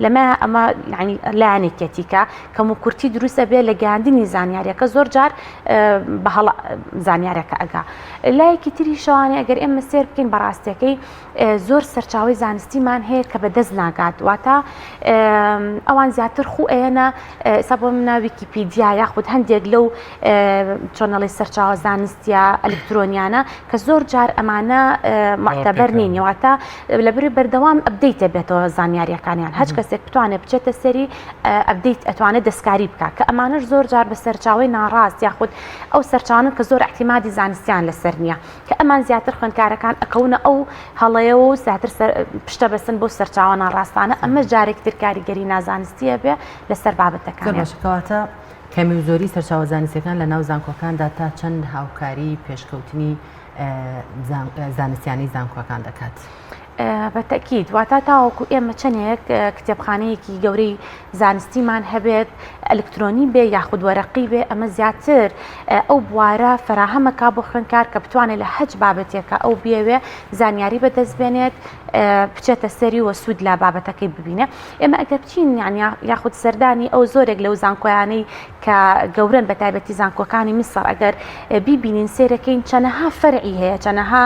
لەمە ئەمە یانی لایەنێکیەتی کە کەموکورتی دروست ئەبێ لە گەیاندنی زانیاریەکە زۆر جار بە هەڵە زانیارەکە ئەگا. لایەکی تریشەوانێ ئەگەر ئێمە سێر بکەین بە ڕاستیەکەی زۆر سەرچاوەی زانستیمان هەیە کە بەدەست ناگات واتە ئەوان زیاتر خوو ئەیەنە ئێستا بۆ منە ویکیپیدیا یاخود هەندێک لەو چۆنەڵی سەرچاوە زانستیە ئەلکترۆنیانە کە زۆر جار ئەمانە معتەبەر نین واتە لەبری بەردەوام update بێتەوە زانیاریەکانیان هەچ کەسێک بتوانێت بچێتە سەری update ئەتوانێت دەستکاری بکە کە ئەمانەش زۆر جار بە سەرچاوی ناڕاست یاخود ئەو سەرچاوانە کە زۆر احتیمادی زانستیان لەسەر نییە کە ئەمان زیاتر خوێندکارەکان ئەکەونە ئەو هەڵەیەوە و زیاتر پشتە بەسن بۆ سەرچاوە ناڕاستانە ئەمەش جارێکی تر کاریگەری نازانستیە بێ لەسەر بابەتەکان. زۆر باشە کەواتە کەمی و زۆری سەرچاوە زانستیەکان لە ناو زانکۆکاندا تا چەند هاوکاری پێشکەوتنی زانستیانەی زانکۆکان دەکات؟ بە تەئکید واتا تاوەکو ئێمە چەندێک کتێبخانەیەکی گەورەی زانستیمان هەبێت ئەلکترۆنی بێ یاخود وەرەقی بێ ئەمە زیاتر ئەو بوارە فەراهەمەکا بۆ خوێندکار کە بتوانێت لە هەچ بابەتێکە ئەو بیەوێ زانیاری بەدەست بێنێت بچێتە سەری و سوود لە بابەتەکەی ببینێ ئێمە ئەگەر بچین یان یاخود سەردانی ئەو زۆرێک لەو زانکۆیانەی کە گەورەن بە تایبەتی زانکۆکانی میسڕ ئەگەر بیبینین سێرەکەین چەنەها فەرعی هەیە چەنەها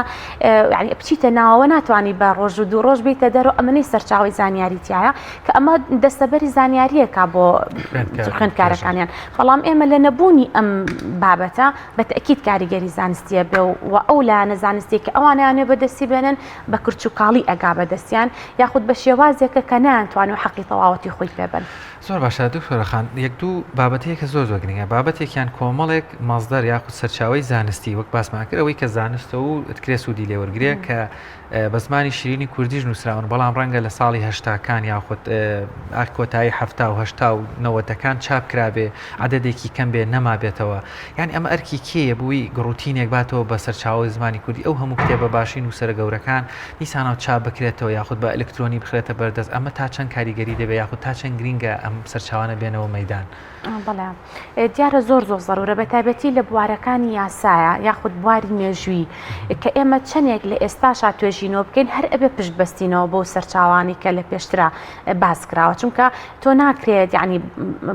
یعنی بچیتە ناوەوە ناتوانانی بە ڕۆژ و دوو ڕۆژ بیتە دەرەوە ئەمەی سەرچاوی زانیاری تایە کە ئەمە دەستەبەری زانیاریەکە بۆ خوێندکارەکانیان بەڵام ئێمە لە نەبوونی ئەم بابەتە بە تەکیید کاریگەری زانستیە بێ و ئەو لایەنە زانستی کە ئەوانیانێ بەدەستی بێنن بە کرچ و کاڵی ئەگا بەدەستیان یاخود بە شێوازێکە کە نەیانتوانێ حەقی تەواوەتی خۆی پێ بەن. زۆر باشە دکتۆرە خان یەک دوو بابەت هەیە کە زۆر زۆر گرنگە بابەتێکیان کۆمەڵێک مەسدەر یاخود سەرچاوەی زانستی وەک باسمان کرد ئەوەی کە زانستە و ئەتکرێ سوودی لێ وەرگرێ کە بە زمانی شیرینی کوردیش نووسراون بەڵام ڕەنگە لە ساڵی هەشتاکان یاخود کۆتایی هەفتا و هەشتا و نەوەتەکان چاپ کرابێ عەدەدێکی کەم بێ نەمابێتەوە یعنی ئەمە ئەرکی کێیە بووی گڕوتینێک باتەوە بە سەرچاوەی زمانی کوردی ئەو هەموو کتێبە باشی نووسەرە گەورەکان دیسانەوە چاپ بکرێتەوە یاخود بە ئەلکترۆنی بخرێتە بەردەست ئەمە تا چەند کاریگەری دەبێت یاخود تا چەند گرینگە ئەم سەرچاوانە بێنەوە مەیدان؟ بەڵێ دیارە زۆر زۆر زەرورە بە تایبەتی لە بوارەکانی یاسایە یاخود بواری مێژووی کە ئێمە چەندێک لە ئێستاشا توێژینەوە بکەین هەر ئەبێ پشت بەستینەوە بەو سەرچاوانی کە لە پێشترا باس کراوە چونکە تۆ ناکرێت یعنی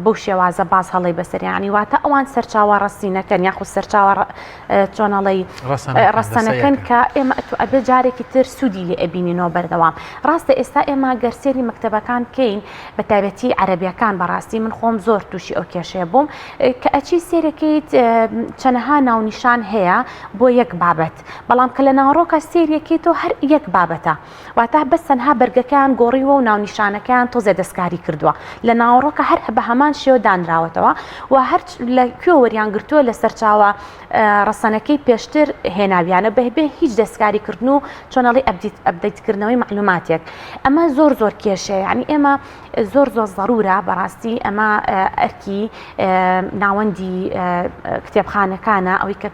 بەو شێوازە باز هەڵی بەسەر یعنی واتە ئەوان سەرچاوە ڕەسینەکەن یاخود سەرچاوە چۆنەڵی ڕەسەنەکەن کە ئێمە ئەتو ئەبێ جارێکی تر سوودی لێ ئەبینینەوە بەردەوام ڕاستە ئێستا ئێمە گەر سێری مەکتەبەکان بکەین بە تایبەتی عەرەبیەکان بەڕاستی من خۆم زۆر تووشی ئەو کێشەیە بووم کە ئەچی سێرەکەیت چەنەها ناونیشان هەیە بۆ یەک بابەت بەڵام کە لە ناوەڕۆکە سێریەکەیتەوە هەر یەک بابەتە واتە بەس تەنها بەرگەکەیان گۆڕیوە و ناونیشانەکەیان تۆزێ دەستکاری کردووە لە ناوەڕۆکە هەر بە هەمان شێوە دانراوەتەوە و هەر لە کوێ وەریان گرتووە لە سەرچاوە ڕەسەنەکەی پێشتر هێناویانە بەبێ هیچ دەستکاری کردن و چۆنەڵی update update کردنەوەی مەعلوماتێک ئەمە زۆر زۆر کێشەیە یعنی ئێمە زۆر زۆر زەرورە بەڕاستی ئەمە ئەرکی ناوەندی کتێبخانەکانە ئەوەی کە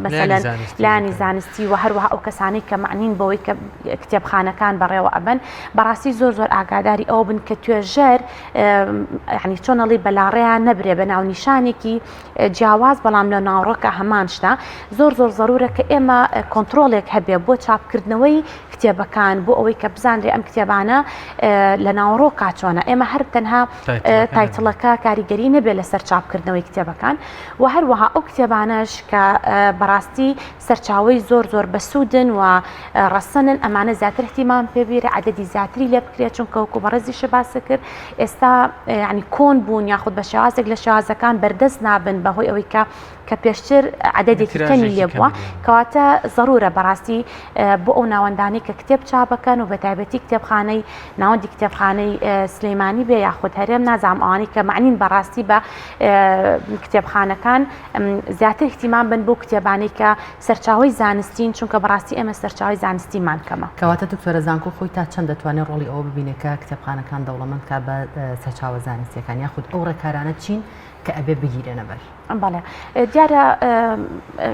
مەسەلەن لایەنی زانستی و هەروەها ئەو کەسانەی کە معنین بەوەی کە کتێبخانەکان بەڕێوە ئەبن بەڕاستی زۆر زۆر ئاگاداری ئەوە بن کە توێژەر ینی چۆنەڵی بەلاڕێیان نەبرێ بە ناونیشانێکی جیاواز بەڵام لە ناوەڕۆکە هەمان شتە زۆر زۆر زەرورە کە ئێمە کۆنتترۆلێک هەبێ بۆ چاپکردنەوەی کتێبەکان بۆ ئەوەی کە بزانرێ ئەم کتێبانە لە ناوەڕۆکا چۆنە ئێمە هەر تەنها title ەکە کاریگەری نەبێت لەسەر چاپکردنەوەی کتێبەکان و هەروەها ئەو کتێبانەش کە بەڕاستی سەرچاوی زۆر زۆر بەسوودن و ڕەسەنن ئەمانە زیاتر اهتمام پێبیرە عددی زیاتری لێ بکرێت چونکە وەکو بەڕێزیشە باس کرد ئێستا ینی کۆن بوون یاخود بە شێوازێک لە شێوازەکان بەردەست نابن بەهۆی ئەوەی کە کە پێشتر عەدەدێکی کەمی لێ بووە کەواتە زەرورە بەڕاستی بۆ ئەو ناوەندانەی کە کتێب چاپەکەن و بەتایبەتی کتێبخانەی ناوەندی کتێبخانەی سلەیمانی بێ یاخود هەرێم نازانم ئەوانەی کە معنین بەڕاستی بە کتێبخانەکان زیاتر احتیمان بن بۆ کتێبانەی کە سەرچاوی زانستین چونکە بەڕاستی ئێمە سەرچاوی زانستیمان کەمە. کەواتە دکتۆرە زانکۆ خۆی تا چەند دەتوانێت ڕۆڵی ئەوە ببینێت کە کتێبخانەکان دەوڵەمەند کا بە سەرچاوە زانستیەکان یاخود ئەو ڕێکارانە چین کە ئەبێ بگیرێنە بەر؟ بەڵێ دیارە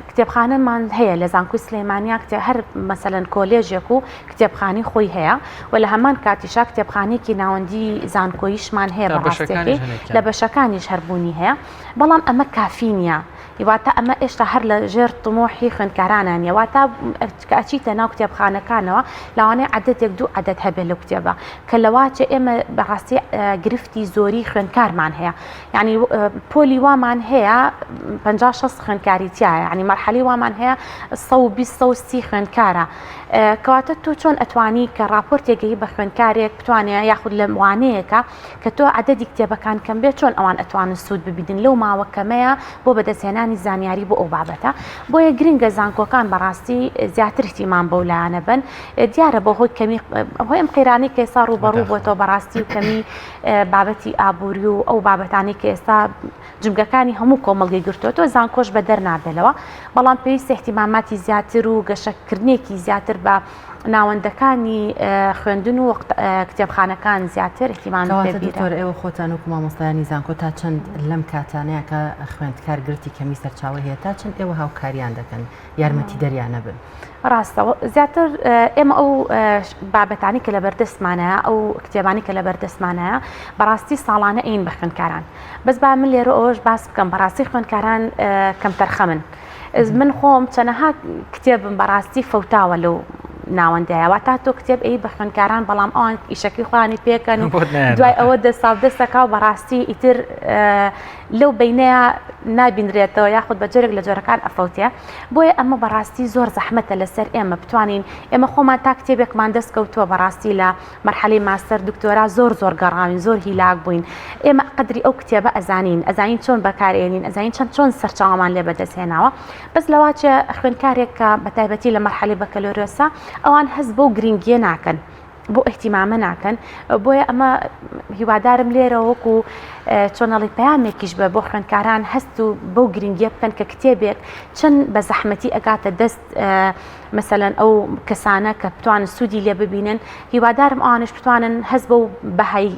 کتێبخانەمان هەیە لە زانکۆی سلێمانیا کتێ هەر مەسەلەن کۆلێژێک و کتێبخانی خۆی هەیە و لە هەمان کاتیشا کتێبخانێکی ناوەندی زانکۆیشمان هەیە بەڕاستەکەی لە بەشەکانیش هەربوونی هەیە بەڵام ئەمە کافی نییە واتە ئەمە ئێشتا هەر لە ژێر طموحی خوێندکارانە نیە واتە کە ئەچیتە ناو کتێبخانەکانەوە لەوانەیە عەدەدێک دوو عەدەد هەبێت لەو کتێبە کە لەواچێ ئێمە بەڕاستی گرفتی زۆری خوێندکارمان هەیە یعنی پۆلی وامان هەیە 50 60 خوێندکاری تایە یعنی مەرحەلی وامان هەیە 120 130 خوێندکارە کەواتە تۆ چۆن ئەتوانی کە راپۆرتێک گەی بە خوێندکارێک بتوانێ یاخود لە وانەیەکە کە تۆ عەدەدی کتێبەکان کەم بێت چۆن ئەوان ئەتوانن سوود ببینن لەو ماوە کەمەیە بۆ بەدەستهێنانی زانیاری بۆ ئەو بابەتە بۆیە گرنگە زانکۆکان بەڕاستی زیاتر اهتیمام بەو لایەنە بن دیارە بۆ هۆی کەمی هۆی ئەم قەیرانەی کە ئێستا ڕووبەڕوو بۆتەوە بەڕاستی و کەمی بابەتی ئابووری و ئەو بابەتانەی کە ئێستا جمگەکانی هەموو کۆمەڵگەی گرتووەتەوە زانکۆش بەدەر نابێلەوە بەڵام پێویستە اهتیماماتی زیاتر و گەشەکردنێکی زیاتر بە ناوەندەکانی خوێندن و کتێبخانەکان زیاتر اهتیمام پێ بیرە. دکتۆر ئێوە خۆتان وەکو مامۆستایانی زانکۆ تا چەند لەم کاتانەیە کە خوێندکار گرفتی کەمی سەرچاوە هەیە تا چەند ئێوە هاوکاریان دەکەن یارمەتیدەریان نەبن؟ ڕاستە زیاتر ئێمە ئەو بابەتانی کە لەبەردەستمانە ئەو کتێبانی کە لەبەردەستمانە بەڕاستی ساڵانە ئەین بە خوێندکاران بەس با من لێرە ئەوەش باس بکەم بەڕاستی خوێندکاران کەمتەرخەمن من خۆم چەنەها کتێبم بەڕاستی فەوتاوە لەو ناوەندەیە واتا تۆ کتێب ئەی بە خوێندکاران بەڵام ئەوان ئیشەکەی خۆیانی پێکەن و دوای ئەوە دەساو دەستەکە و بەڕاستی ئیتر لەو بینەیە نابینرێتەوە یاخود بە جۆرێک لە جۆرەکان ئەفەوتێ بۆیە ئەمە بەڕاستی زۆر زەحمەتە لەسەر ئێمە بتوانین ئێمە خۆمان تا کتێبێکمان دەست کەوتووە بەڕاستی لە مەرحەلەی ماستەر دکتۆرا زۆر زۆر گەڕاوین زۆر هیلاک بووین ئێمە قەدری ئەو کتێبە ئەزانین ئەزانین چۆن بەکارێنین ئەزانین چەند چۆن سەرچاوەمان لێ بەدەست هێناوە بەس لەواچێ خوێندکارێک کە بە تایبەتی لە مەرحەلەی بەکەلۆریۆسە ئەوان هەست بەو گرنگیە ناکەن بۆ ئیهتیمامە ناکەن بۆیە ئەمە هیوادارم لێرە وەکو چۆنەڵی پەیامێکیش بە بۆ خوێندکاران هەست و بەو گرنگیە بکەن کە کتێبێک چەند بە زەحمەتی ئەگاتە دەست مەسەلەن ئەو کەسانە کە بتوانن سوودی لێ ببینن هیوادارم ئەوانش بتوانن هەست بەو بەهای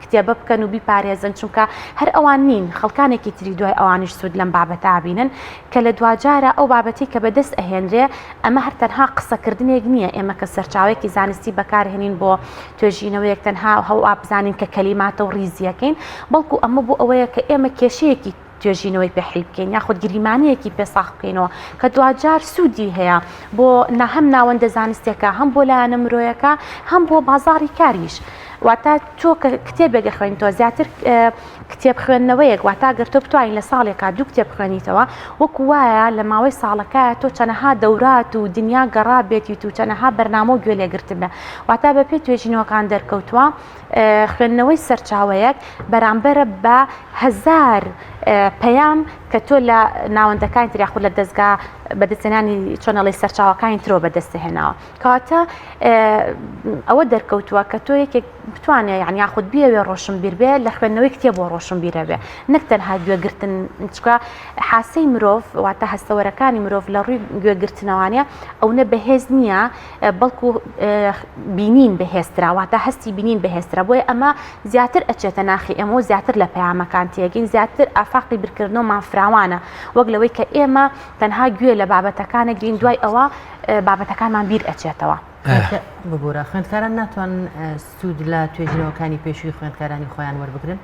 کتێبە بکەن و بیپارێزن چونکە هەر ئەوان نین خەڵکانێکی تری دوای ئەوانیش سوود لەم بابەتە بینن کە لە دواجارە ئەو بابەتی کە بەدەست ئەهێنرێ ئەمە هەر تەنها قسەکردنێک نییە ئێمە کە سەرچاوێکی زانستی بەکارهێنین بۆ توێژینەوەیەک تەنها هەوا بزانین کە کەلیماتە و ڕیزیەکەین بەڵکو ئەمە بۆ ئەوەیە کە ئێمە کێشەیەکی توێژینەوەی پێ حل بکەین یاخود گریمانەیەکی پێ ساخ بکەینەوە کە دواجار سوودی هەیە بۆ هەم ناوەندە زانستیەکە هەم بۆ لایەنە مرۆیەکە هەم بۆ بازاڕی کاریش واتە تۆ کە کتێبێک ئەخوێنیتەوە زیاتر کتێب خوێندنەوەیەک واتا گەر تۆ بتوانین لە ساڵێکا دوو کتێب خوێنیتەوە وەکو وایە لە ماوەی ساڵەکە تۆ چەنەها دەورات و دنیا گەڕا بێتیت و چەنەها بەرنامە و گوێ لێگرتبێ واتا بە پێی توێژینەوەکان دەرکەوتووە خوێندنەوەی سەرچاوەیەک بەرامبەرە بە هەزار پەیام کە تۆ لە ناوەندەکانی تر یاخود لە دەستگا بەدەستهێنانی چۆنەڵی سەرچاوەکانی ترۆ بەدەستهێناوە کەواتە ئەوە دەرکەوتووە کە تۆ یەکێک بتوانێ یان یاخود بیەوێ ڕۆشنبیر بێ لە خوێندنەوەی کتێب بۆ ڕۆشنبیرە بێ نەک تەنها گوێگرتن چکە حاسەی مرۆڤ واتە هەستەوەرەکانی مرۆڤ لە ڕووی گوێگرتنەوانە ئەونە بەهێز نییە بەڵکو بینین بەهێزترە واتە هەستی بینین بەهێزترە بۆیە ئەمە زیاتر ئەچێتە ناخی ئێمە و زیاتر لە پەیامەکان تێگەین زیاتر ئافاقی بیرکردنەوەمان فراوانە وەک لەوەی کە ئێمە تەنها گوێ لە بابەتەکانە گرین دوای ئەوە بابەتەکانمان بیر ئەچێتەوە. ببورە خوێندکاران ناتوانن سوود لە توێژینەوەکانی پێشووی خوێندکارانی خۆیان وەربگرن؟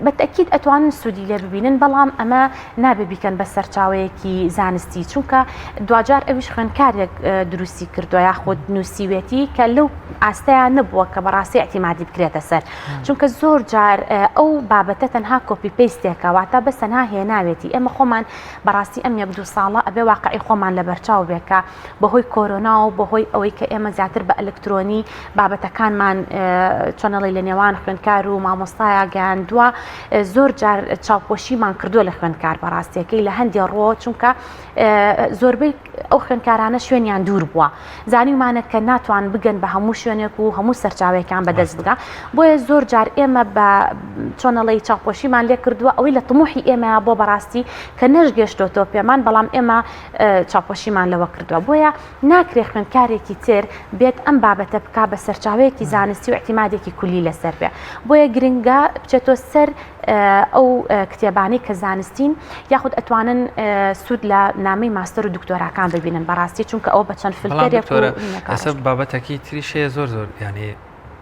بە تەئکید ئەتوانن سوودی لێ ببینن بەڵام ئەمە نابێ بیکەن بە سەرچاوەیەکی زانستی چونکە دواجار ئەویش خوێندکارێک دروستی کردووە یاخود نووسیوێتی کە لەو ئاستەیان نەبووە کە بەڕاستی اعتیمادی بکرێتە سەر چونکە زۆر جار ئەو بابەتە تەنها copy paste ێکە واتە بەس تەنها هێناوێتی ئێمە خۆمان بەڕاستی ئەم یەک دوو ساڵە ئەبێ واقعی خۆمان لەبەرچاو بێ کە بەهۆی کۆرۆنا و بەهۆی ئەوەی کە ئێمە زیاتر بە ئەلکترۆنی بابەتەکانمان چۆنەڵی لە نێوان خوێندکار و مامۆستایا گەیاند. خوێندووە زۆر جار چاوپۆشیمان کردووە لە خوێندکار بەڕاستیەکەی لە هەندێ ڕۆ چونکە زۆربەی ئەو خوێندکارانە شوێنیان دوور بووە زانیومانە کە ناتوان بگەن بە هەموو شوێنێک و هەموو سەرچاوەیەکان بەدەست بگا بۆیە زۆر جار ئێمە بە چۆنەڵی چاوپۆشیمان لێ کردووە ئەوەی لە تموحی ئێمە بۆ بەڕاستی کە نەشگەشتۆتەوە پێمان بەڵام ئێمە چاوپۆشیمان لەوە کردووە بۆیە ناکرێ خوێندکارێکی تر بێت ئەم بابەتە بکا بە سەرچاوەیەکی زانستی و اعتیمادێکی کولی لەسەر بێ بۆیە گرنگە بچێتۆ سەر ئەو کتێبانەی کە زانستین یاخود ئەتوانن سوود لە نامەی ماستەر و دکتۆراکان ببینن بەڕاستی چونکە ئەوە بە چەند فلتەرێک ئێستا بابەتەکەی تریش هەیە زۆر زۆر یانێ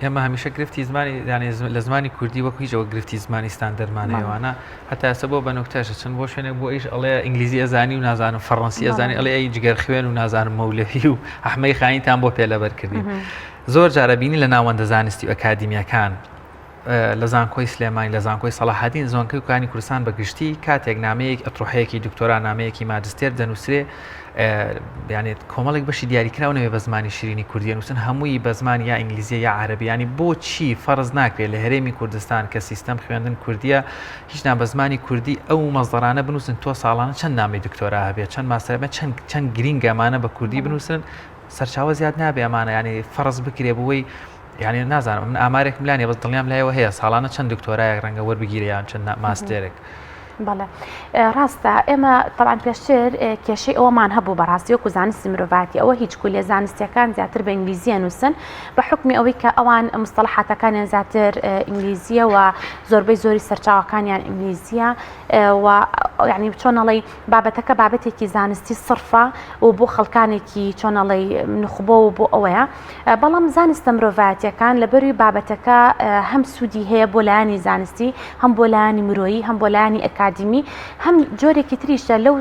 ئێمە هەمیشە گرفتی زمانی یانێ لە زمانی کوردی وەکو هیچ ئەوە گرفتی زمانی ستاندەرمان هەیەوانە هەتا ئێستا بۆ بە نوکتەش چەند بۆ شوێنێک بۆ ئیش ئەڵێ ئینگلیزی ئەزانی و نازانم فەڕەنسی ئەزانی ئەڵێ ئەی جگەر خوێن و نازانم مەولەوی و ئەحمەی خانیتان بۆ پێ لەبەر کردین زۆر جارە بینی لە ناوەندە زانستی و ئەکادیمیەکان لە زانکۆی سلێمانی، لە زانکۆی سەڵاحەدین، زانکۆکانی کوردستان بە گشتی کاتێک نامەیەک ئەتروحەیەکی دکتۆرا نامەیەکی ماجستێر دەنووسرێ یانێت کۆمەڵێک بەشی دیاریکراو نەوێ بە زمانی شیرینی کوردیە نووسن هەمووی بە زمانی یا ئینگلیزیە یا عەرەبیانی بۆچی فەرز ناکرێت لە هەرێمی کوردستان کە سیستەم خوێندن کوردیە هیچ نا بە زمانی کوردی ئەو مەزدەرانە بنووسن تۆ ساڵانە چەند نامەی دکتۆرا هەبێت چەند ماستەر هەبێت چەند چەند گرینگە ئەمانە بە کوردی بنووسن سەرچاوە زیاد نابێ ئەمانە ینی فەرز بکرێ بووی یانی نازانم من ئامارێکم لا نیە بەس دڵنیام لایەوە هەیە ساڵانە چەند دکتۆرایەک ڕەنگە وەربگیرێ یان چەند ماستێرێک. بەڵێ ڕاستە ئێمە تەبعەن پێشتر کێشەی ئەوەمان هەبوو بەڕاستی وەکو زانستی مرۆڤاتی ئەوە هیچ کولێ زانستیەکان زیاتر بە ئینگلیزیە نووسن بە حکمی ئەوەی کە ئەوان مستەڵحاتەکانیان زیاتر ئینگلیزیە و زۆربەی زۆری سەرچاوەکانیان ئینگلیزیە و یعنی چۆنەڵی بابەتەکە بابەتێکی زانستی سڕفە و بۆ خەڵکانێکی چۆنەڵی نوخبە و بۆ ئەوەیە بەڵام زانستە مرۆڤایەتیەکان لەبەروی بابەتەکە هەم سوودی هەیە بۆ لایەنی زانستی هەم بۆ لایەنی مرۆیی هەم بۆ لایەنی ئەکادیمی هەم جۆرێکی تریشە لەو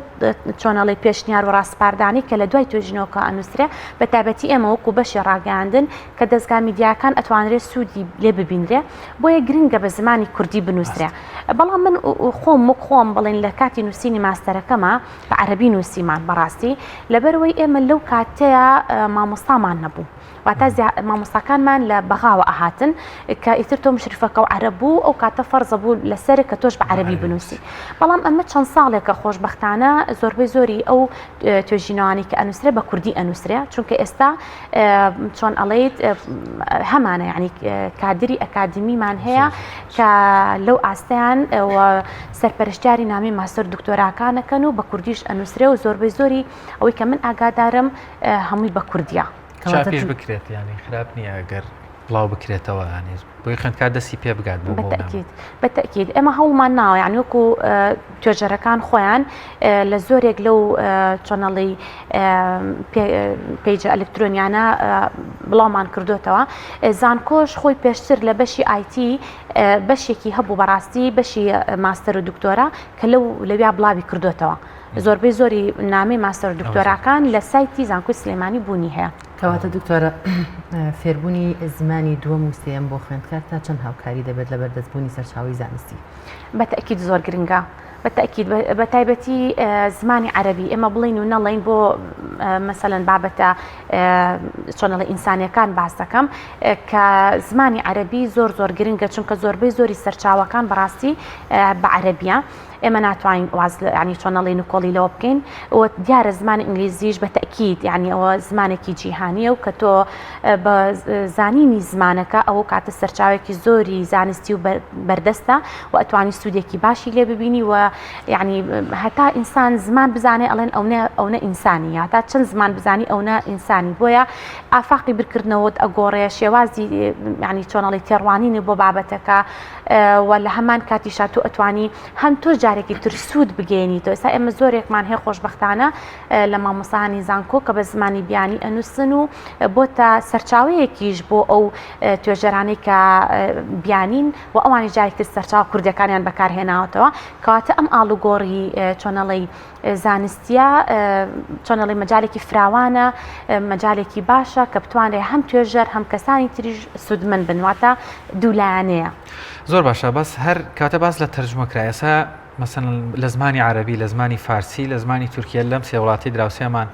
چۆنەڵی پێشنیار و ڕاسپاردانی کە لە دوای توێژینەوەکە ئەنووسرێ بە تایبەتی ئێمە وەکو بەشی ڕاگەیاندن کە دەزگا میدیاکان ئەتوانرێ سوودی لێ ببینرێ بۆیە گرنگە بە زمانی کوردی بنووسرێ بەڵام من خۆم وەک خۆم بڵێن لە کاتی نووسینی ماستەرەکەمە بە عەرەبی نووسیمان بەڕاستی لەبەرئەوەی ئێمە لەو کاتەیە مامۆستامان نەبوو واتا مامۆستاکانمان لە بەغاوە ئەهاتن کە ئیتر تۆ مشرفەکە و عەرەب بوو ئەو کاتە فەرزە بوو لەسەر کە تۆش بە عەرەبی بنووسی بەڵام ئەمە چەند ساڵێکە خۆشبەختانە زۆربەی زۆری ئەو توێژینەوانی کە ئەنووسرێ بە کوردی ئەنووسرێ چونکە ئێستا چۆن ئەڵێیت هەمانە یعنی کادری ئەکادیمیمان هەیە کە لەو ئاستیان سەرپەرشتیاری نامی ماستەر دکتۆراکانەکەن و بە کوردیش ئەنووسرێ و زۆربەی زۆری ئەوەی کە من ئاگادارم هەمووی بە کوردیە. چاپیش بکرێت یانی خراپ نییە گەر بڵاو بکرێتەوە ینی بۆی خوێندکار دەستی پێ بگات بۆ بەتەکید بەتەکید ئێمە هەوڵمان ناوە یعنی وەکو توێژەرەکان خۆیان لە زۆرێک لەو چۆنەڵی پەیجە ئەلکترۆنیانە بڵاومان کردوتەوە زانکۆش خۆی پێشتر لە بەشی ئایتی بەشێکی هەبوو بەڕاستی بەشی ماستەر و دکتۆرا کە لەو لەویا بڵاوی کردوتەوە زۆربەی زۆری نامەی ماستەر و دکتۆراکان لە سایتی زانکۆی سلێمانی بوونی هەیە. کەواتە دکتۆرە فێربوونی زمانی دووەم و سێیەم بۆ خوێندکار تا چەند هاوکاری دەبێت لە بەردەستبوونی سەرچاوەی زانستی؟ بە تەئکید زۆر گرنگە بە تەئکید بە تایبەتی زمانی عەرەبی ئێمە بڵین و نەڵێین بۆ مەسەلەن بابەتە چۆنەڵی ئینسانیەکان باس دەکەم کە زمانی عەرەبی زۆر زۆر گرنگە چونکە زۆربەی زۆری سەرچاوەکان بەڕاستی بە عەرەبیە. ئێمە ناتوانین واز یعنی چۆن ئەڵێی نکۆڵی لەوە بکەین و دیارە زمانی ئینگلیزیش بە تەئکید یعنی ئەوە زمانێکی جیهانیە و کە تۆ بە زانینی زمانەکە ئەوە کاتە سەرچاوێکی زۆری زانستی و بەردەستە و ئەتوانی سوودێکی باشی لێ ببینی و یعنی هەتا ئینسان زمان بزانێ ئەڵێن ئەونە ئەونە ئینسانی هەتا چەند زمان بزانی ئەونە ئینسانی بۆیە ئافاقی بیرکردنەوەت ئەگۆڕێ شێوازی یعنی چۆنەڵی تێڕوانینی بۆ بابەتەکە و لە هەمان کاتیشا تۆ ئەتوانی هەم تۆ جارێکی تر سوود بگەێنیتەوە ئێستا ئێمە زۆرێکمان هەیە خۆشببختانە لە مامۆسانی زانکۆ کە بە زمانی بیانی ئەنووسن و بۆتە سەرچاوەیەکیش بۆ ئەو توێژەرانەی کە بیانین و ئەوانی جارێکی سەرچاو کوردەکانیان بەکارهێناوەتەوە کەواتە ئەم ئاڵوگۆڕی چۆنەڵی زانستیە چۆن ئەڵێ مەجالێکی فراوانە مەجالێکی باشە کە بتوانرێ هەم توێژەر هەم کەسانی تریش سوودمەند بن واتە دوولایەنەیە. زۆر باشە بەس هەر کاتە باس لە تەرجمە کرا ئێستا مەسەن لە زمانی عەرەبی لە زمانی فارسی لە زمانی تورکیە لەم سێ وڵاتی دراوسێمان.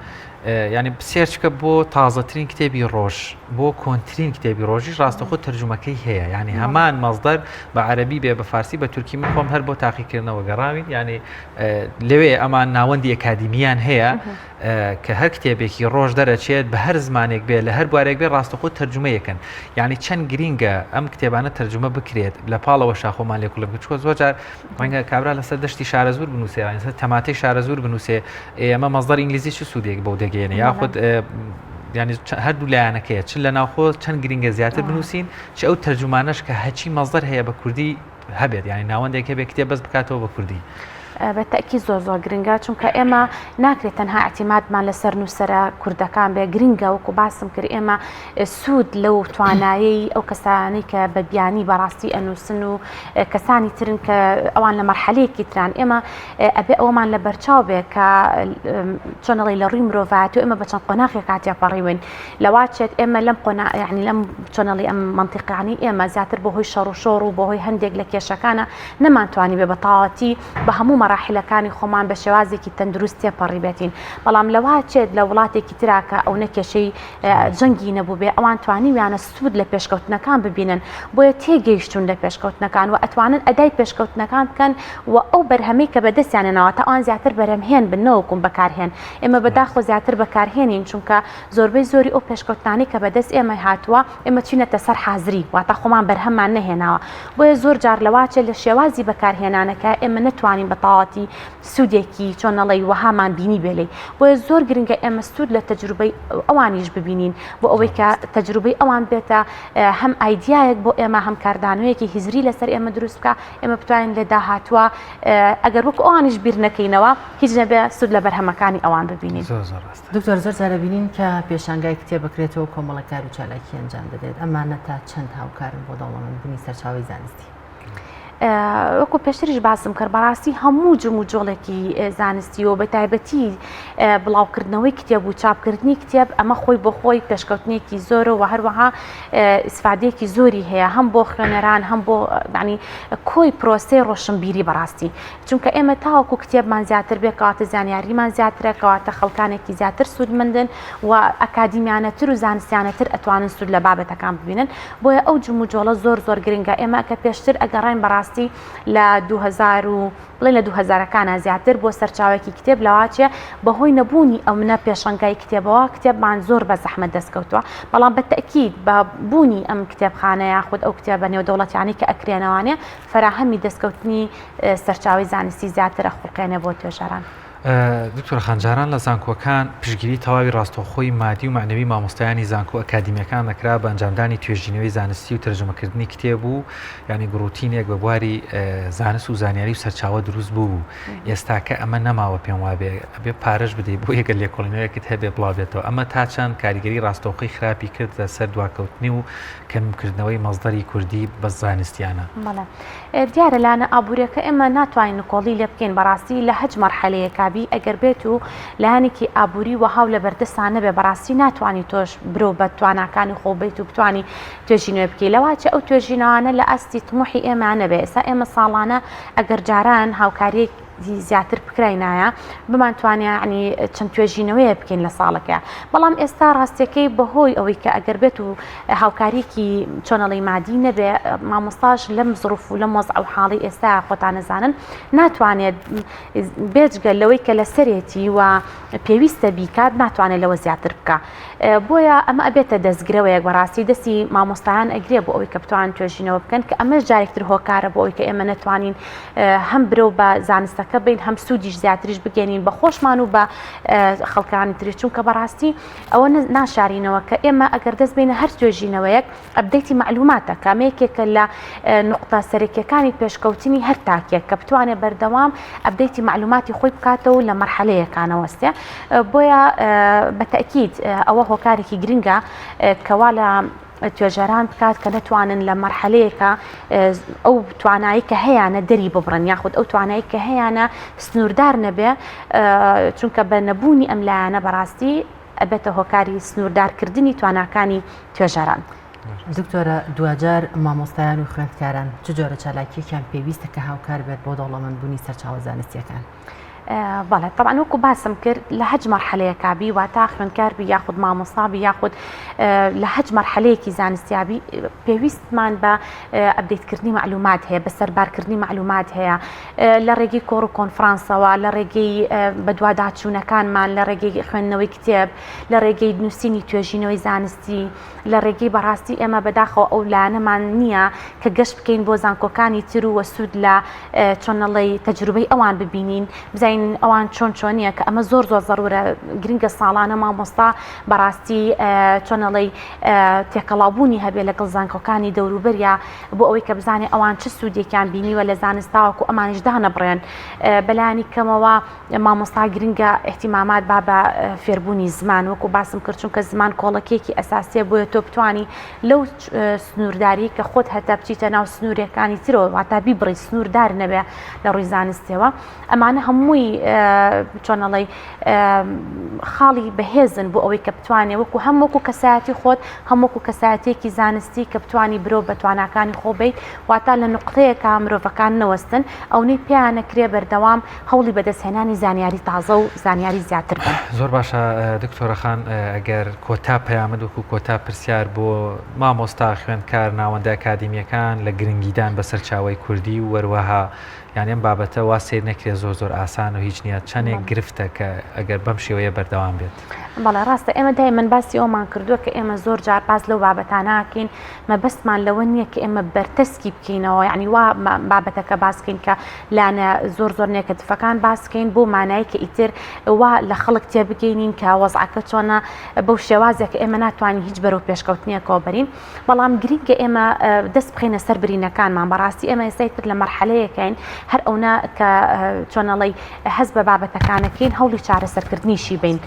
یانی search کە بۆ تازەترین کتێبی ڕۆژ بۆ کۆنترین کتێبی ڕۆژیش ڕاستەخۆ تەرجومەکەی هەیە یعنی هەمان مەزدەر بە عەربی بێ بە فارسی بە تورکی من خۆم هەر بۆ تاقیکردنەوە گەڕاوین یعنی لەوێ ئەمان ناوەندی ئەکادیمیان هەیە کە هەر کتێبێکی ڕۆژ دەرەچێت بە هەر زمانێک بێ لە هەر بوارێک بێ ڕاستەخۆ تەرجمەیەکەن یعنی چەند گرینگە ئەم کتێبانە تەرجمە بکرێت لە پاڵەوە شاخۆمان لێکوڵم چوە زۆر جار ڕەنگە کابرا لەسەر دەشتی شارەزوور بنووسێ یان لەسەر تەماتەی شارەزوور بنووسێ ئێمە مەزدەر ئینگلیزی چ سوودێک بەو دەگەێنێ یاخود ینی هەردوو لایەنەکەیە چ لە ناوخۆ چەند گرنگە زیاتر بنووسین چ ئەو تەرجمانەش کە هەچی مەزدەر هەیە بە کوردی هەبێت ینی ناوەندێک هەبێت کتێب بەس بکاتەوە بە کوردی. بە تەئکید زۆر زۆر گرنگە چونکە ئێمە ناکرێت تەنها ئیعتیمادمان لەسەر نووسەرە کوردەکان بێ گرنگە وەکو باسم کرد ئێمە سوود لەو توانایەی ئەو کەسانەی کە بە بیانی بەڕاستی ئەنووسن و کەسانی ترن کە ئەوان لە مەرحەلەیەکی تران ئێمە ئەبێ ئەومان لە بەرچاو بێ کە چۆنەڵی لە ڕووی مرۆڤایەتی ئێمە بە چەند قۆناغێک تێپەڕیون لەواچێت ئێمە لەم قۆنا یعنی لەم چۆنەڵی ئەم منطقانی ئێمە زیاتر بۆ هۆی شەڕ و شۆڕ و بۆ هۆی هەندێک لە کێشەکانە نەمانتوانی بێ بە تەواوەتی بە هەموو مەراحیلەکانی خۆمان بە شێوازێکی تەندروست تێپەڕیبێتین بەڵام لەواچێت لە وڵاتێکی ترا کە ئەونە کێشەی جەنگی نەبووبێ ئەوان توانیویانە سوود لە پێشکەوتنەکان ببینن بۆیە تێگەیشتون لە پێشکەوتنەکان و ئەتوانن ئەدای پێشکەوتنەکان بکەن و ئەو بەرهەمەی کە بەدەستیان هێناوە تا ئەوان زیاتر بەرهەمهێن بن نەوەکوم بەکارهێن ئێمە بەداخۆ زیاتر بەکارهێنین چونکە زۆربەی زۆری ئەو پێشکەوتنانەی کە بەدەست ئێمە هاتووە ئێمە چینەتە سەر حازری واتە خۆمان بەرهەممان نەهێناوە بۆیە زۆر جار لەواچێت لە شێوازی بەکارهێنانەکە ئێمە نەتوانین بە تەواوەتی سوودێکی چۆن ئەڵێی وەهامان بینی بێ لێی بۆیە زۆر گرنگە ئێمە سوود لە تەجروبەی ئەوانیش ببینین بۆ ئەوەی کە تەجروبەی ئەوان بێتە هەم ئایدیایەک بۆ ئێمە هەم کاردانەوەیەکی هزری لەسەر ئێمە دروست بکە ئێمە بتوانین لە داهاتووە ئەگەر وەکو ئەوانیش بیر نەکەینەوە هیچ نەبێ سوود لە بەرهەمەکانی ئەوان ببینین. زۆر زۆر ڕاستە. دکتۆر زۆر جار ئەبینین کە پێشانگای کتێب بکرێتەوە کۆمەڵە کار و چالاکی ئەنجام دەدرێت ئەمانە تا چەند هاوکارن بۆ دەوڵەمەندبوونی سەرچاوەی زانستی؟ وەکو پێشتریش باسم کرد بەڕاستی هەموو جموجۆڵێکی زانستی و بە تایبەتی بڵاوکردنەوەی کتێب و چاپکردنی کتێب ئەمە خۆی بۆ خۆی پێشکەوتنێکی زۆرە و هەروەها ئیسفادەیەکی زۆری هەیە هەم بۆ خوێنەران هەم بۆ ینی کۆی پرۆسەی ڕۆشنبیری بەڕاستی چونکە ئێمە تاوەکو کتێبمان زیاتر بێ کەواتە زانیاریمان زیاترە کەواتە خەڵکانێکی زیاتر سوودمەندن و ئەکادیمیانەتر و زانستیانەتر ئەتوانن سوود لە بابەتەکان ببینن بۆیە ئەو جموجۆڵە زۆر زۆر گرنگە ئێمە کە پێشتر ئەگەڕاین بەڕاستی لە 2000 و بڵێ لە دوهەزارەکانە زیاتر بۆ سەرچاوێکی کتێب لەواچێ بەهۆی نەبوونی ئەو منە پێشەنگای کتێبەوە کتێبمان زۆر بە زەحمەت دەستکەوتووە بەڵام بە تەئکید بە بوونی ئەم کتێبخانە یاخود ئەو کتێبە نێودەوڵەتیانەی کە ئەکرێنەوانێ فەراهەمی دەستکەوتنی سەرچاوەی زانستی زیاتر ئەخوڵقێنێ بۆ توێژەران. دکتۆر خان جاران لە زانکۆکان پشتگیری تەواوی ڕاستەوخۆی مادی و مەعنەوی مامۆستایانی زانکۆ ئەکادیمیەکان دەکرا بە ئەنجامدانی توێژینەوەی زانستی و تەرجومەکردنی کتێب و یانی گڕوتینێک بە بواری زانست و زانیاری و سەرچاوە دروست بوو ئێستاکە ئەمە نەماوە پێم وابێ ئەبێ پارەش بدەیت بۆ یەکە لێکۆڵینەوەیەکت هەبێ بڵاو بێتەوە ئەمە تا چەند کاریگەری ڕاستەوخۆی خراپی کرد لەسەر دواکەوتنی و کەمکردنەوەی مەزدەری کوردی بە زانستیانە. بەڵێ دیارە لایەنە ئابووریەکە ئێمە ناتوانین نکۆڵی لێ بکەین بەڕاستی لە هەچ مەرحەلەیەکا بی ئەگەر بێت و لایەنێکی ئابووری وەها و لەبەردەستا نەبێ بەڕاستی ناتوانی تۆش برۆ بە تواناکانی خۆ بیت و بتانی توێژینەوە بکەی لەواچێ ئەو توێژینەوانە لە ئاستی تموحی ئێمە نەبێ ئێستا ئێمە ساڵانە ئەگەر جاران هاوکاریەک زیاتر بکراینایە بمانتوانیا یعنی چەند توێژینەوەیە بکەین لە ساڵەکە بەڵام ئێستا ڕاستیەکەی بەهۆی ئەوەی کە ئەگەر بێت و هاوکاریکی چۆنەڵی مادی نەبێ مامۆستاش لەم زڕف و لەم وەزع و حاڵی ئێستا خۆتان نەزانن ناتوانێت بێجگە لەوەی کە لەسەرێتی و پێویستە بیکات ناتوانێت لەوە زیاتر بکە بۆیە ئەمە ئەبێتە دەستگرەوەیەک بەڕاستی دەستی مامۆستایان ئەگرێ بۆ ئەوەی کە بتوان توێژینەوە بکەن کە ئەمەش جارێکتر هۆکارە بۆ ئەوەی کە ئێمە نەتوانین هەم برەو بە زانستەکە بین هەم سوودیش زیاتریش بگەێنین بە خۆشمان و بە خەڵکانی تری چونکە بەڕاستی ئەوە ناشارینەوە کە ئێمە ئەگەر دەست بینە هەر توێژینەوەیەک update ی مەعلوماتە کە ئەمە یەکێکە لە نوقتە سەرەکیەکانی پێشکەوتنی هەر تاکێک کە بتوانێت بەردەوام update ی مەعلوماتی خۆی بکاتەوە لە مەرحەلەیەکانەوەستێ بۆیە بە تەئکید ئەوە هۆکارێکی گرنگە کەوا لە توێژەران بکات کە نەتوانن لە مەرحەلەیەکە ئەو توانایی کە هەیانە دەری ببڕن یاخود ئەو توانایی کە هەیانە سنووردار نەبێ چونکە بە نەبوونی ئەم لایەنە بەڕاستی ئەبێتە هۆکاری سنووردارکردنی تواناکانی توێژەران. دکتۆرە دواجار مامۆستایان و خوێندکاران چ جۆرە چالاکیەکیان پێویستە کە هاوکار بێت بۆ دەوڵەمەندبوونی سەرچاوە زانستیەکان؟ بەڵێ تەبعەن وەکو باسم کرد لە هەچ مەرحەلەیەکا بی واتا خوێندکار بی یاخود مامۆستا بی یاخود لە هەچ مەرحەلەیەکی زانستیا بی پێویستمان بە ئەبدەیتکردنی مەعلومات هەیە بە سەربارکردنی مەعلومات هەیە لە ڕێگەی کۆڕ و کۆنفرانسەوە لە ڕێگەی بەدواداچوونەکانمان لە ڕێگەی خوێندنەوەی کتێب لە ڕێگەی نووسینی توێژینەوەی زانستی لە ڕێگەی بەڕاستی ئێمە بەداخەوە ئەو لایەنەمان نییە کە گەشت بکەین بۆ زانکۆکانی تر و سوود لە چۆن ئەڵێی تەجروبەی ئەوان ببینین بزانین ئەوان چۆن چۆنیە کە ئەمە زۆر زۆر زەرورە گرنگە ساڵانە مامۆستا بەڕاستی چۆن ئەڵێی تێکەڵاوبوونی هەبێ لەگەڵ زانکۆکانی دەوروبەریا بۆ ئەوەی کە بزانێ ئەوان چ سوودێکیان بینیوە لە زانست تاوەکو ئەمانیش دانەبڕێن بەلایەنی کەمەوە مامۆستا گرنگە ئیهتیمامات با بە فێربوونی زمان وەکو باسم کرد چونکە زمان کۆڵەکەیەکی ئەساسیە بۆیە تۆ بتانی لەو سنوورداری کە خۆت هەتا بچیتە ناو سنوورەکانی ترەوە واتا بیبڕی سنووردار نەبێ لە ڕووی زانستیەوە ئەمانە هەمووی چۆنەڵی خاڵی بەهێزن بۆ ئەوەی کە بتوانێ وەکو هەم وەکو کەسایەتی خۆت هەم وەکو کەسایەتێکی زانستی کە بتانی برۆ بە تواناکانی خۆ بیت واتا لە نقطەیەکە مرۆڤەکان نەوەستن ئەونەی پێیانەکرێ بەردەوام هەوڵی بەدەستهێنانی زانیاری تازە و زانیاری زیاتر بن. زۆر باشە دکتۆرە خان ئەگەر کۆتا پەیامت وەکو کۆتا پرسیار بۆ مامۆستا خوێندکار ناوەندە ئەکادیمیەکان لە گرنگیدان بە سەرچاوەی کوردی و وەروەها یان ئەم بابەتە وا سەیر نەکرێت زۆر زۆر ئاسان و هیچ نییە چەندێک گرفتە کە ئەگەر بەم شێوەیە بەردەوام بێت. بەڵێ ڕاستە ئێمە دایمەن باسی ئەومان کردووە کە ئێمە زۆر جار باس لەو بابەتاناکەین مەبەستمان لەوە نییە کە ئێمە بەرتەسکی بکەینەوە یعنی وا بابەتەکە باس بکەین کە لایەنە زۆر زۆر نێگەتیفەکان باس بکەین بۆ مانای کە ئیتر وا لە خەڵک تێبگەینین کە وەزعەکە چۆنە بەو شێوازێک کە ئێمە ناتوانین هیچ بەرەو پێشکەوتنێکەوە بەرین بەڵام گرنگە ئێمە دەست بخەینە سەر برینەکانمان بەڕاستی ئێمە ئێستا ئیتر لە مەرحەلەیەکین هەر ئەونا کە چۆنەڵی هەست بە بابەتەکانەکەین هەوڵی چارەسەرکردنیشی بین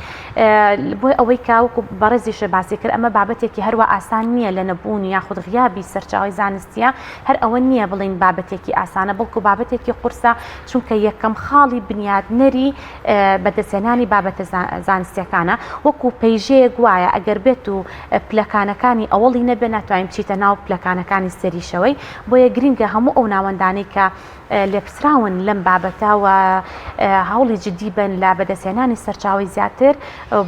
بۆی ئەوەی کە وەکو بەڕێزیشە باسی کرد ئەمە بابەتێکی هەروە ئاسان نییە لە نەبوونی یاخود غیابی سەرچاوی زانستیە هەر ئەوە نییە بڵێین بابەتێکی ئاسانە، بەڵکو بابەتێکی قورسە، چونکە یەکەم خاڵی بنیاتنەری بەدەستهێنانی بابەتە زانستییەکانە، وەکو پەیژەیەک وایە ئەگەر بێت و پلەکانەکانی ئەوەڵی نەبێت ناتوانین بچیتە ناو پلەکانەکانی سەریشەوەی، بۆیە گرنگە هەموو ئەو ناوەندانەی کە لێپسراون لەم بابەتە و هەوڵی جدی بن لە بەدەستهێنانی سەرچاوەی زیاتر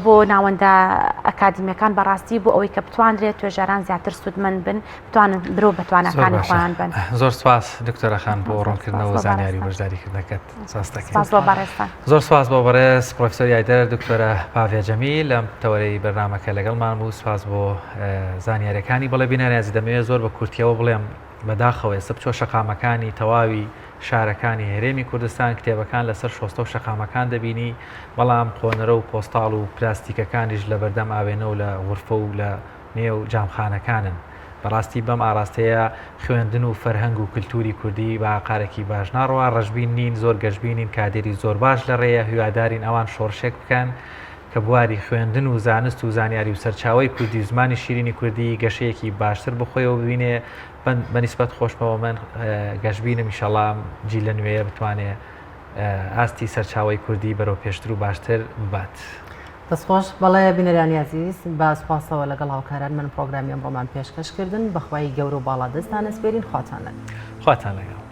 بۆ ناوەندە ئەکادیمیەکان بەڕاستی بۆ ئەوەی کە بتوانرێت توێژەران زیاتر سوودمەند بن بتوانن برۆ بە تواناکانی خۆیان بن. زۆر سپاس دکتۆرە خان بۆ ڕوونکردنەوە و زانیاری و بەشداریکردنەکەت. سپاس دەکەین. سپاس بۆ بەڕێزتان. زۆر سپاس بۆ بەڕێز پرۆفیسۆر یایدەر دکتۆرە پاڤیا جەمیل لەم تەوەرەی بەرنامەکە لەگەڵمان بوو. سپاس بۆ زانیاریەکانی. بەڵێ بینەرانی ئازیز دەمەوێت زۆر بە کورتیەوە بڵێم بەداخەوە ئێستا بچۆ شەقامەکانی تەواوی شارەکانی هەرێمی کوردستان کتێبەکان لەسەر شۆستە و شەقامەکان دەبینی بەڵام قۆنەرە و پۆستاڵ و پلاستیکەکانیش لەبەردەم ئاوێنە و لە غورفە و لە نێو جامخانەکانن. بەڕاستی بەم ئاڕاستەیە خوێندن و فەرهەنگ و کلتوری کوردی بە ئاقارێکی باش ناڕوا، ڕەشبین نین، زۆر گەشبینین، کادێری زۆر باش لە ڕێیە، هیوادارین ئەوان شۆڕشێک بکەن کە بواری خوێندن و زانست و زانیاری و سەرچاوەی کوردی و زمانی شیرینی کوردی گەشەیەکی باشتر بەخۆیەوە ببینێ، بە نیسبەت خۆشمەوە من گەشبینم ئیشەڵا ئەم جیلە نوێیە بتوانێ ئاستی سەرچاوەی کوردی بەرەو پێشتر و باشتر ببات. دەستخۆش، بەڵێ بینەرانی ئازیز بە سوپاسەوە لەگەڵ هاوکاران من پرۆگرامی ئەمڕۆمان پێشکەش کردن، بەخوای گەورە و باڵا دەستتان ئەسپێرین، خواتان لەگەڵ. خواتان لەگەڵ.